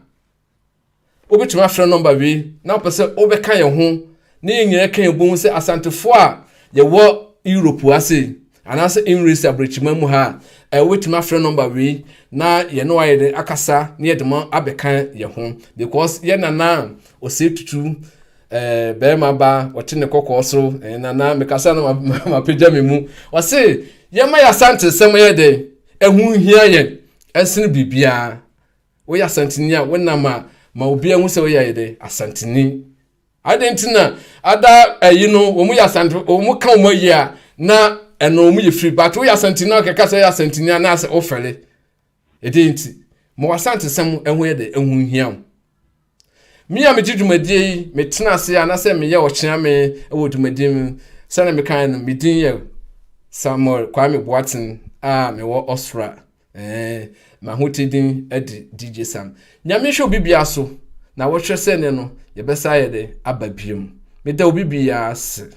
Wobɛtumi afrɛ nɔmba wei na wopɛ sɛ wobɛka yɛn ho ne yɛn nyinaa ka yɛn bom sɛ Asantefoɔ a yɛwɔ Europe ha sei anaasɛ English aburokyima mu ha a, wobɛtumi afrɛ nɔmba wei na yɛne wayɛ den akasa ne yɛde mo abɛka yɛn ho because yɛn nana Osei Tutu eh, bɛrima ba ɔte ne kɔkɔɔ so eh, nana mekasa na mapagya me mu ɔse yɛma yɛ Asante nsɛm yɛ dɛn ɛho hia yɛn ɛsene biribiara. Woyɛ Asanteni a, wonam a, ma obiara hu sɛ woyɛ ayɛ dɛ Asanteni. Adɛn nti na ada ayi no wɔn yɛ Asante wɔn ka wɔn ayi a na ɛno wɔn yɛ firi but woyɛ Asanteni a kɛkɛ sɛ woyɛ Asanteni a na asɛ wofɛre. Ɛdɛn nti? Ma w'Asantesɛm ɛho yɛ dɛ ɛho hia wo. Me a megye dwumadie yi, metena ase anaasɛ meyɛ ɔkyeame wɔ dwumadie mu sɛdeɛ mekae no, me din yɛ Samuel Kwame Boateng a mewɔ Austria. Ɛɛ, m'ahotɛ din de DJ Sam. Nyame nhyɛ obi biara so na wɔhwɛ sɛ nnɛ no yɛbɛsa ayɛ dɛ aba biom. Meda obi biara ase.